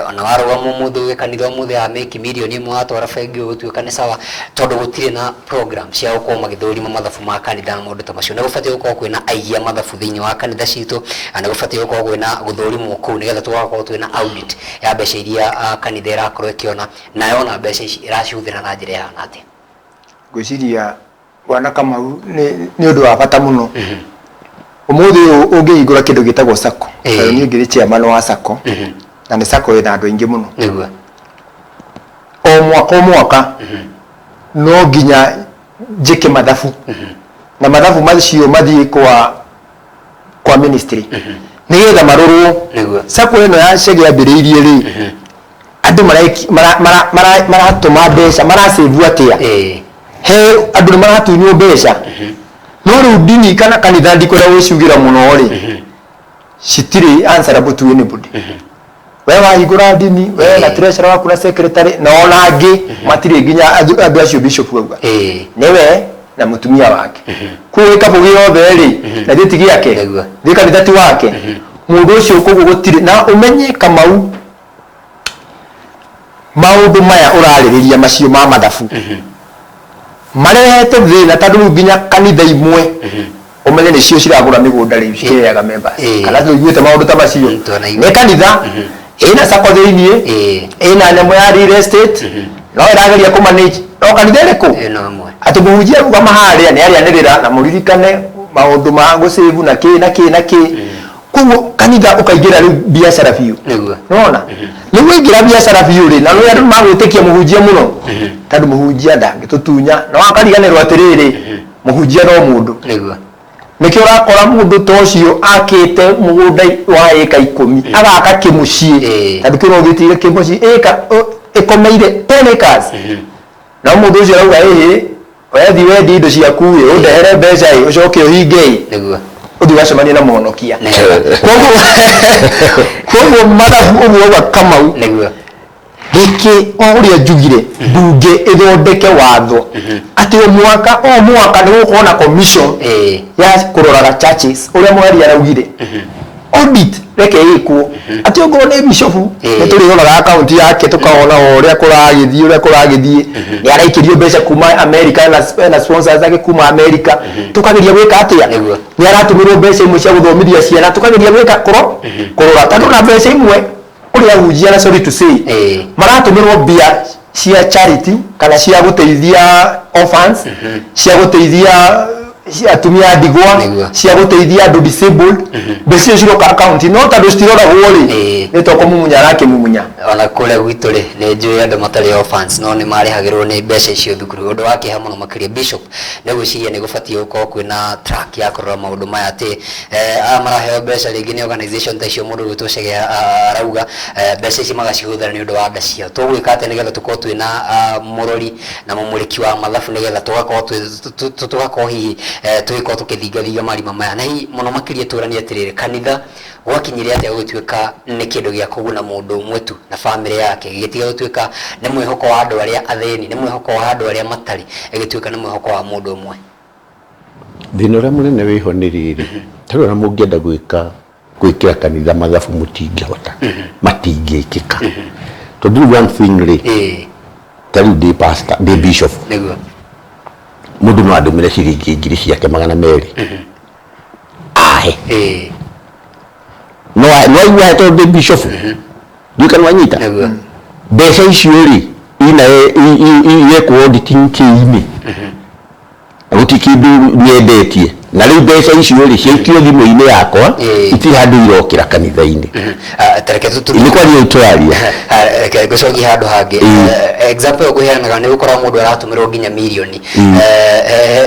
Ona warũgama ũmũthĩ uge kanitha ũmũthĩ ya mĩki mirioni 1 watwara bengi ũgũtuĩka nĩ sawa, tondũ gũtirĩ na program cia gũkorwo magĩthũrima mathabu ma kanitha na maũndũ ta macio. Nĩ gũbatiĩ gũkorwo kwĩna aiya mathabu thĩinĩ wa kanitha citũ, na nĩ gũbatiĩ gũkorwo kwĩna gũthũrimwo kũu nĩgetha tũgakorwo twĩna audit ya mbeca iria kanitha ĩrakorwo ĩkĩona, na yona mbeca ici ĩracihũthĩra na njĩra ĩhana atĩa. Ngwĩciria Bwana Kamau nĩ ũndũ wa bata mũno. Ũmũthĩ ũyũ ũngĩhingũra kĩndũ gĩtagwo SACCO, tondũ niĩ ngĩrĩ chairman wa SACCO, na nĩ SACCO ĩna andũ aingĩ mũno. O mwaka o mwaka no nginya njĩke mathabu, na mathabu macio mathiĩ kwa ministry nĩgetha marorwo. SACCO ĩno ya Chege yambĩrĩirie rĩ, andũ maratũma mbeca, marasave atĩa? He andũ nĩ maratunywo mbeca, no rĩu ndini kana kanitha ndikwenda gwĩciugĩra mũno rĩ, citirĩ answerable to anybody. We wahingũra ndini, we na treasurer waku na secretary na ona angĩ matirĩ nginya andũ acio bishop auga nĩwe na mũtumia wake. Koguo gĩkabũ gĩothe rĩ, na gĩti gĩake thĩ kanitha ti wake mũndũ ũcio. Koguo gũtirĩ na ũmenye, Kamau, maũndũ maya ũrarĩrĩria macio ma mathabu marehete thĩna, tondũ rĩu nginya kanitha imwe ũmenye nĩcio ciragũra mĩgũnda rĩu cikĩheaga members. Kana tũiguĩte maũndũ ta macio? Twanaigua. Nĩ kanitha ĩna SACCO thĩiniĩ, ĩna nyamũ ya real estate, no ĩrageria kũ manage no kanitha ĩrĩkũ? Ĩno ĩmwe. Atĩ mũhunjia arugama harĩa nĩ arĩanĩrĩra na mũririkane maũndũ ma gũcĩvu na kĩ na kĩ na kĩ. Koguo kanitha ũkaingĩra rĩu biacara biũ. Nĩwona rĩu waingĩra biacara biũ rĩ, na rĩu andũ magwĩtĩkia mũhunjia mũno, tondũ mũhunjia ndangĩtũtunya, na wakariganĩrwo atĩrĩrĩ, mũhunjia no mũndũ. Nĩkĩo ũrakora mũndũ ta ũcio akĩte mũgũnda wa ĩka 10, agaka kĩmũciĩ, tondũ kĩu no gĩtire kĩmũciĩ ĩka ĩkomeire 10 acres, na mũndũ ũcio arauga, ĩhĩ, wethi wendi indo ciaku ĩ, ũndehere mbeca ĩ, ũcoke ũhinge ĩ, ũthiĩ ũgacemanie na mũhonokia. Koguo mathabu ũguo auga Kamau, gĩkĩ o ũrĩa njugire, mbunge ĩthondeke watho atĩ o mwaka o mwaka nĩ gũkorwo na commission ya kũroraga churches, ũrĩa mwaria araugire audit reke ĩkwo, atĩ okorwo nĩ bishofu nĩ tũrĩroraga akaunti yake tũkaona o ũrĩa kũragĩthiĩ, ũrĩa kũragĩthiĩ, nĩ araikĩrio mbeca kuma America na sponsors ake kuma America, tũkageria gwĩka atĩa, nĩ aratũmĩrwo mbeca imwe cia gũthomithia ciana, tũkageria gwĩka kũrora, tondũ na mbeca imwe kũrĩ ahunjia, na sorry to say, maratũmĩrwo mbia cia charity kana cia gũteithia orphans, cia gũteithia atumia a ndigwa, cia gũteithia andũ disabled. Mbeca icio ciroka akaunti, no tondũ citiroragwo rĩ, nĩ to kũmumunya arakĩmumunya. Ona kũrĩa gwitũ rĩ, nĩ njũĩ andũ matarĩ orphans no nĩ marĩhagĩrwo nĩ mbeca icio thukuru. Ũndũ wa kĩeha mũno makĩria. Bishop, nĩ gwĩciria nĩ gũbatiĩ gũkorwo kwĩna track ya kũrora maũndũ maya, atĩ aya maraheo mbeca rĩngĩ nĩ organization ta icio mũndũ gwĩtwo Chege arauga, mbeca ici magacihũthĩra nĩ ũndũ wa nda ciao. Tũgwĩka atĩa nĩgetha tũkorwo twĩna mũrori na mũmũrĩki wa mathabu, nĩgetha tũgakorwo hihi tũgĩkorwo tũkĩthingathinga marima maya? Na hihi mũno makĩria tũranie atĩrĩrĩ, kanitha gwakinyire atĩa gũgĩtuĩka nĩ kĩndũ gĩa kũguna mũndũ ũmwe tu na bamĩrĩ yake, gĩgĩtiga gũtuĩka nĩ mwĩhoko wa andũ arĩa athĩni, nĩ mwĩhoko wa andũ arĩa matarĩ, ĩgĩtuĩka nĩ mwĩhoko wa mũndũ ũmwe? Thĩna ũrĩa mũnene wĩho nĩ rĩrĩ, tarĩu ona mũngĩenda gwĩka gwĩkĩra kanitha mathabu, mũtingĩhota, matingĩkĩka, tondũ rĩu one thing rĩ, tarĩu ndĩ pastor, ndĩ bishop, mũndũ no andũmĩre ciringi ngiri ciake 200 ahe, no aigua he, tondũ ndĩ bishop. Ndiũĩ kana wanyita. Mbeca icio rĩ, ina irekwo auditing kĩ-inĩ, gũtirĩ kĩndũ nyendetie. Na rĩu mbeca icio rĩ ciaikio thimũ-inĩ yakwa, itirĩ handũ irokĩra kanitha-inĩ. Tareke Nĩ kwaria tũraria. Reke ngũcokie handũ hangĩ. Example ĩyo ngũheanaga nĩ gũkorwo mũndũ aratũmĩrwo nginya mirioni,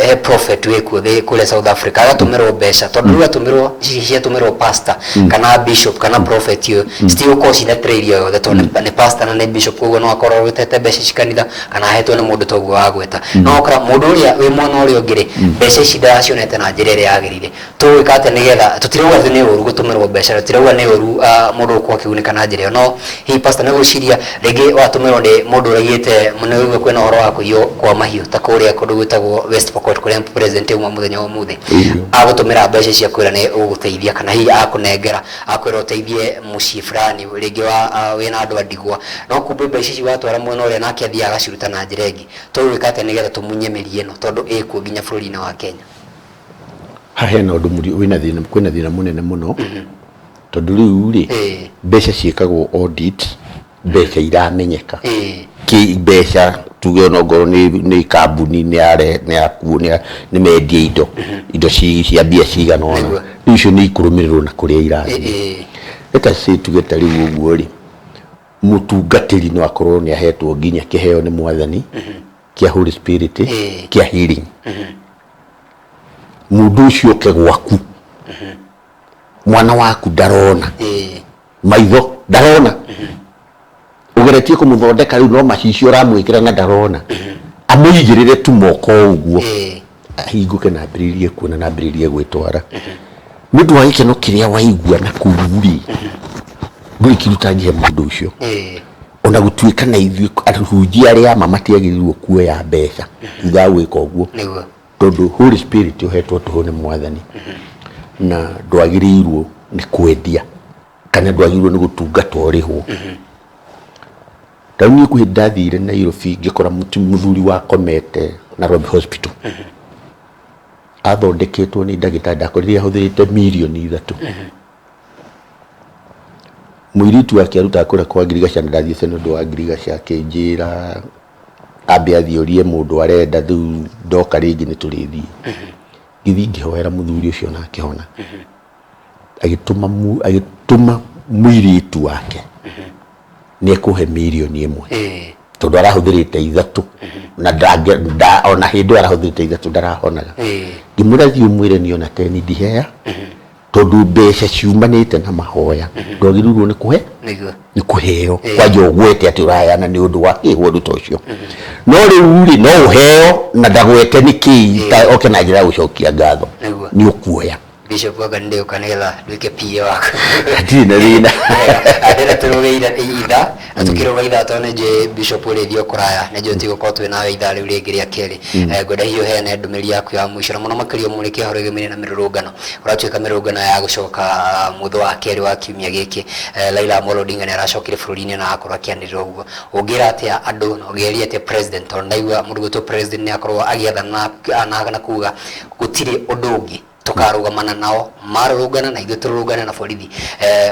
he prophet wĩkuo kũrĩa South Africa, agatũmĩrwo mbeca, tondũ rĩu atũmĩrwo ici ciatũmĩrwo pastor kana bishop kana prophet ũyũ, citigũkorwo cina trail o yothe, tondũ nĩ pastor na nĩ bishop, koguo no akorwo arutĩte mbeca ici kanitha kana ahetwo nĩ mũndũ ta ũguo wagweta. No ũkora mũndũ ũrĩa wĩ mwena ũrĩa ũngĩ rĩ, mbeca ici ndaracionete na njĩra ĩrĩa yagĩrĩire. Tũgwĩka atĩa nĩgetha, tũtirauga atĩ nĩ ũru gũtũmĩrwo mbeca, tũtirauga nĩ ũru mũndũ gũkorwo akĩgunĩka na njĩra ĩyo, no hihi pastor nĩ ũgwĩciria rĩngĩ watũmĩrwo nĩ mũndũ ũraiyĩte, nĩ ũraigua kwĩna ũhoro wa kũiywo kwa mahiũ ta kũrĩa kũndũ gwĩtagwo West Pokot kũrĩa president auma mũthenya wa ũmũthĩ, agũtũmĩra mbeca ici akwĩra nĩ ũgũteithia, kana hihi akũnengera akwĩra ũteithie mũciĩ fulani rĩngĩ wa wĩna andũ a ndigwa, no kumbe mbeca ici watwara mwena ũrĩa nake athiaga agaciruta na njĩra ĩngĩ. Tũgwĩka atĩa nĩgetha tũmunye mĩri ĩno tondũ ĩkuo nginya bũrũri-inĩ wa Kenya? Haha hena ũndũ wĩna thĩna, kwĩna thĩna mũnene mũno, tondũ rĩu rĩ, mbeca ciĩkagwo audit, mbeca iramenyeka. Kĩ mbeca tuge ona ongorwo nĩ kambuni nĩ yare nĩ yakuo nĩ mendia indo cia mbia cigana ũna, rĩu icio nĩ ikũrũmĩrĩrwo na kũrĩa irathiĩ. Let us say tuge ta rĩu ũguo rĩ, mũtungatĩri no akorwo nĩ ahetwo nginya kĩheo nĩ Mwathani kĩa Holy Spirit, kĩa healing. Mũndũ ũcio oke gwaku, mwana waku ndarona, maitho ndarona, ũgeretie kũmũthondeka rĩu no macicio ũramwĩkĩra na ndarona, amũigĩrĩre tu moko ũguo, ahingũke na ambĩrĩrie kuona na ambĩrĩrie gwĩtwara. Nĩ ũndũ wa gĩkeno kĩrĩa waigua na kũu rĩ, ndũrĩ kĩndũ ũtangĩhe mũndũ ũcio. Ona gũtuĩka na ithuĩ ahunjia arĩa ama matiagĩrĩirwo kuoya mbeca thutha wa gwĩka ũguo, tondũ Holy Spirit ũhetwo tũhũ nĩ Mwathani, na ndwagĩrĩirwo nĩ kwendia kana ndwagĩrĩirwo nĩ gũtungata ũrĩhwo. Ta rĩu niĩ kwĩ hĩndĩ ndathire Nairobi ngĩkora mũthuri wakomete Nairobi Hospital, athondeketwo nĩ ndagĩtarĩ, ndakorire ahũthĩrĩte mirioni 3. Mũirĩtu wake arutaga kũrĩa kwa ngirigaca na ndathiĩte nĩ ũndũ wa ngirigaca, akĩnjĩra ambe athiĩ orie mũndũ arenda, rĩu ndoka rĩngĩ nĩ tũrĩthiĩ. Ngĩthiĩ ngĩhoera mũthuri ũcio na akĩhona. Agĩtũma mũirĩtu wake nĩ ekũhe mirioni 1, tondũ arahũthĩrĩte 3 na ona hĩndĩ ĩyo arahũthĩrĩte 3 ndarahonaga. Ngĩmwĩra thiĩ ũmwĩre niĩ ona teni ndihea, tondũ mbeca ciumanĩte na mahoya ndwagĩrĩirwo nĩ kũhe, nĩ kũheo, kwanja ũgwete atĩ ũraheana nĩ ũndũ wa kĩ ũndũ ta ũcio. No rĩu rĩ, no ũheo na ndagwete nĩ kĩ, ta oke na njĩra ya gũcokia ngatho, nĩ ũkuoya. Bishop anga nĩ ndĩũka nĩgetha nduĩke PA waku. Hatirĩ na thĩna. Ndĩrenda tũrũge ithaa na tũkĩrũga ithaa, tondũ nĩ njũĩ Bishop ũrĩthiĩ o kũraya, nĩ njũĩ tũtigũkorwo twĩ nawe ithaa rĩu rĩngĩ rĩa kerĩ. Ngwenda hihi ũheane ndũmĩrĩri yaku ya mũico na mũno makĩria ũmũrĩke ũhoro wĩgiĩ na mĩrũrũngano. Ũratuĩka mĩrũrũngano ya gũcoka mũthĩ wa kerĩ wa kiumia gĩkĩ. Raila Amolo Odinga nĩ aracokire bũrũri-inĩ na akorwo akĩanĩrĩra ũguo. Ũngĩra atĩa andũ na ũngĩgeria atĩa president, tondũ ndaigua mũndũ gwĩtwo president nĩ akorwo agĩathana na kuga gũtirĩ ũndũ ũngĩ tũkarũgamana nao, marũrũngana na ithuĩ tũrũrũngane na borithi.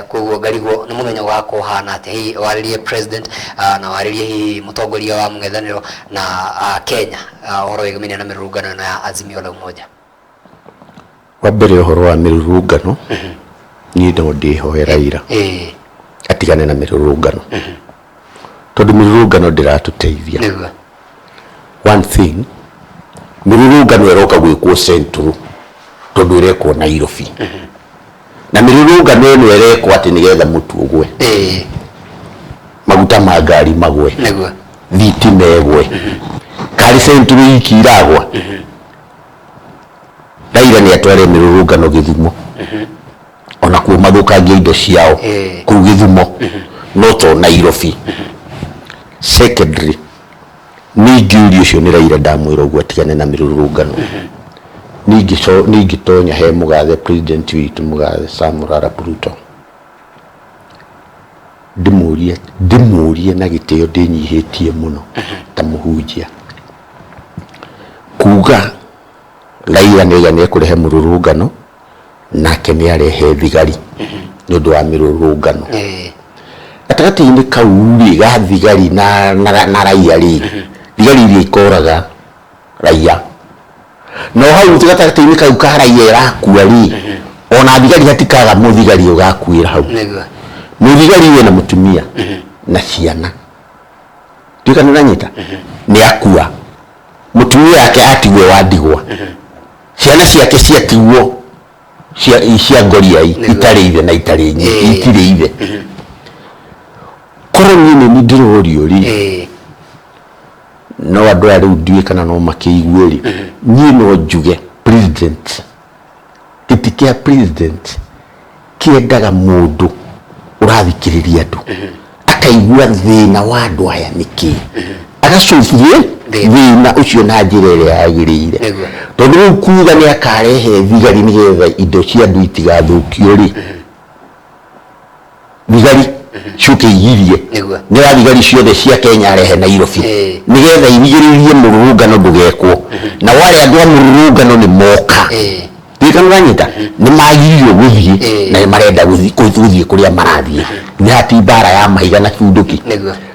Koguo ngarigwo nĩ mũthenya ũgakorwo ũhana atĩa, hihi warĩrie president na warĩrie hihi mũtongoria wa mũng'ethanĩro na Kenya ũhoro wĩgĩmainie na mĩrũrũngano ĩno ya Azimio la Umoja. Wa mbere ũhoro wa mĩrũrũngano, niĩ no ndĩhoe Raila atigane na mĩrũrũngano, tondũ mĩrũrũngano ndĩratũteithia. One thing, mĩrũrũngano ĩroka gwĩkwo Central tondũ ĩrekwo Nairobi, na mĩrũrũngano ĩno ĩrekwo atĩ nĩgetha mũtu ũgwe, maguta ma ngari magwe, thitima ĩgwe, karĩ Central iki iragwa. Raila nĩ atware mĩrũrũngano Gĩthumo, ona kuo mathũkangia indo ciao kũu Gĩthumo, no to Nairobi. Secondly, ningĩ ũria ũcio nĩ Raila ndamwĩra ũguo atigane na mĩrũrũngano. Ningĩ tonya he mũgathe president witũ mũgathe Samuel Arap Ruto, ndĩmũrie na gĩtĩo ndĩnyihĩtie mũno ta mũhunjia, kuga Raila nĩ oiga nĩ ekũrehe mũrũrũngano, nake nĩ arehe thigari nĩ ũndũ wa mĩrũrũngano. Gatagatĩ-inĩ kau rĩ ga thigari na raia rĩ, thigari iria ikoraga raia. No hau gatagatĩ-inĩ kau ka raia ĩrakua rĩ, ona thigari hatikaga mũthigari ũgakuĩra hau. Nĩguo. Mũthigari wĩna mũtumia na ciana, ndiũĩ kana ũranyita, nĩ akua, mũtumia yake atigwo wa ndigwa, ciana ciake ciatigwo cia ngoriai. Itarĩ ithe na itarĩ itirĩ ithe. Korwo niĩ nĩ niĩ ndĩrorio rĩ, no andũ aya rĩu ndiũĩ kana no makĩigue rĩ, niĩ no njuge president, gĩtĩ kĩa president kĩendaga mũndũ ũrathikĩrĩria andũ, akaigua thĩna wa andũ aya nĩkĩ, agacokia Thĩna. Thĩna ũcio na njĩra ĩrĩa yagĩrĩire. Tondũ rĩu kuga nĩ akarehe thigari nĩgetha indo cia andũ itigathũkio rĩ, thigari ciũke igirie, nĩ wa thigari ciothe cia Kenya arehe Nairobi nĩgetha irigĩrĩrie mũrũrũngano ndũgekwo, na wale andũ a mũrũrũngano nĩ moka. Ndiũĩ kana ũranyita, nĩ magiririo gũthiĩ na nĩ marenda gũthiĩ kũrĩa marathiĩ, nĩ hati mbara ya mahiga na bunduki.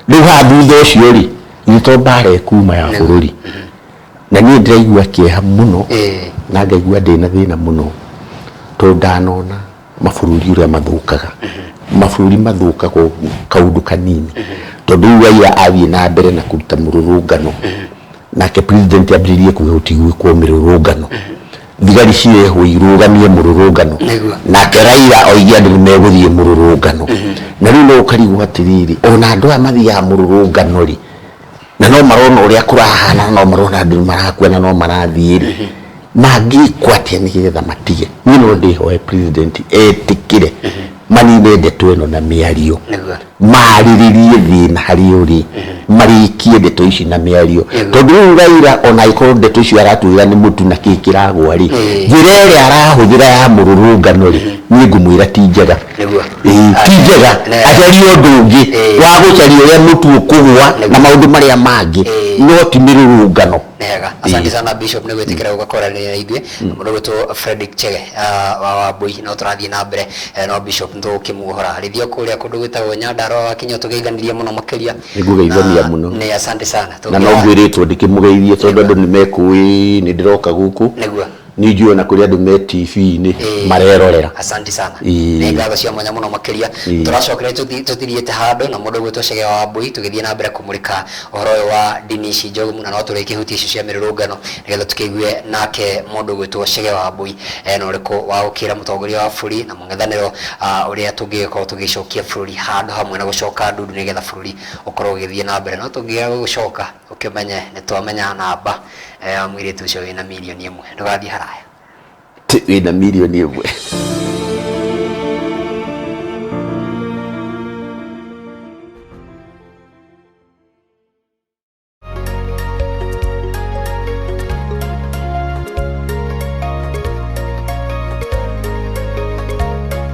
Rĩu haha thutha ũcio rĩ, ithe to mbara ĩkuma ya bũrũri, na niĩ ndĩraigua kĩeha mũno na ngaigua ndĩna thĩna mũno, tondũ ndanona mabũrũri ũrĩa mathũkaga, mabũrũri mathũkaga ũguo kaũndũ kanini, tondũ rĩu Raila athiĩ na mbere na kũruta mũrũrũngano, nake president ambĩrĩrie kuga gũtigwĩkwo mĩrũrũngano, thigari cirehwo irũgamie mũrũrũngano, nake Raila oige andũ nĩ megũthiĩ mũrũrũngano, na rĩu no ũkarigwo atĩrĩrĩ, ona andũ aya mathiaga mũrũrũngano rĩ, na no marona ũrĩa kũrahana, na no marona andũ nĩ marakua, na no marathiĩ rĩ, mangĩkwo atĩa nĩgetha matige? Niĩ no ndĩhoe president etĩkĩre manine ndeto ĩno na mĩario, marĩrĩrie thĩna harĩa ũrĩ, marĩkie ndeto ici na mĩario, tondũ rĩu Raila ona angĩkorwo ndeto icio aratwĩra nĩ mũtu na kĩ kĩragwa rĩ, njĩra ĩrĩa arahũthĩra ya mũrũrũngano rĩ, niĩ ngũmwĩra ti njega. Ĩĩ, ti njega. Acarie ũndũ ũngĩ wa gũcaria ũrĩa mũtu ũkũgwa na maũndũ marĩa mangĩ, no ti mĩrũrũngano. Nega, asante sana Bishop nĩ gwĩtĩkĩra gũka kwaranĩria na ithuĩ. Mũndũ gwĩtwo Fredrick Chege wa Wambui, no tũrathiĩ na mbere, no Bishop nĩtũgũkĩmuohora rĩthio kũrĩa kũndũ gwĩtagwo Nyandarua wakinya tũgeithanirie mũno makĩria. Nĩngũgeithania Na mũno. Nĩ asante sana. Na no ngwĩrĩtwo ndĩkĩmũgeithie, tondũ andũ nĩ mekũĩ nĩ ndĩroka gũkũ. Nĩ njũĩ ona kũrĩ andũ me TV-inĩ marerorera. Asante sana. Nĩ ngatho cia mwanya mũno makĩria. Tũracokera tũthiĩte handũ na mũndũ ũgwĩtwo Chege wa Wambui, tũgĩthiĩ na mbere kũmũrĩka ũhoro ũyũ wa ndini ici njogu mũno, no tũrĩkĩhutia icio cia mĩrũrũngano nĩgetha tũkĩigue nake mũndũ ũgwĩtwo Chege wa Wambui ena ũrĩkũ wa gũkĩra mũtongoria wa bũrũri na mũng'ethanĩro, ũrĩa tũngĩgĩkorwo tũgĩcokia bũrũri handũ hamwe na gũcoka ndundu nĩgetha bũrũri ũkorwo ũgĩthiĩ na mbere. No tũngĩaga gũgũcoka, ũkĩmenye nĩ twamenya namba ya mũirĩtu ũcio wĩna mirioni 1. Ndũgathiĩ haraya. Wĩna mirioni 1.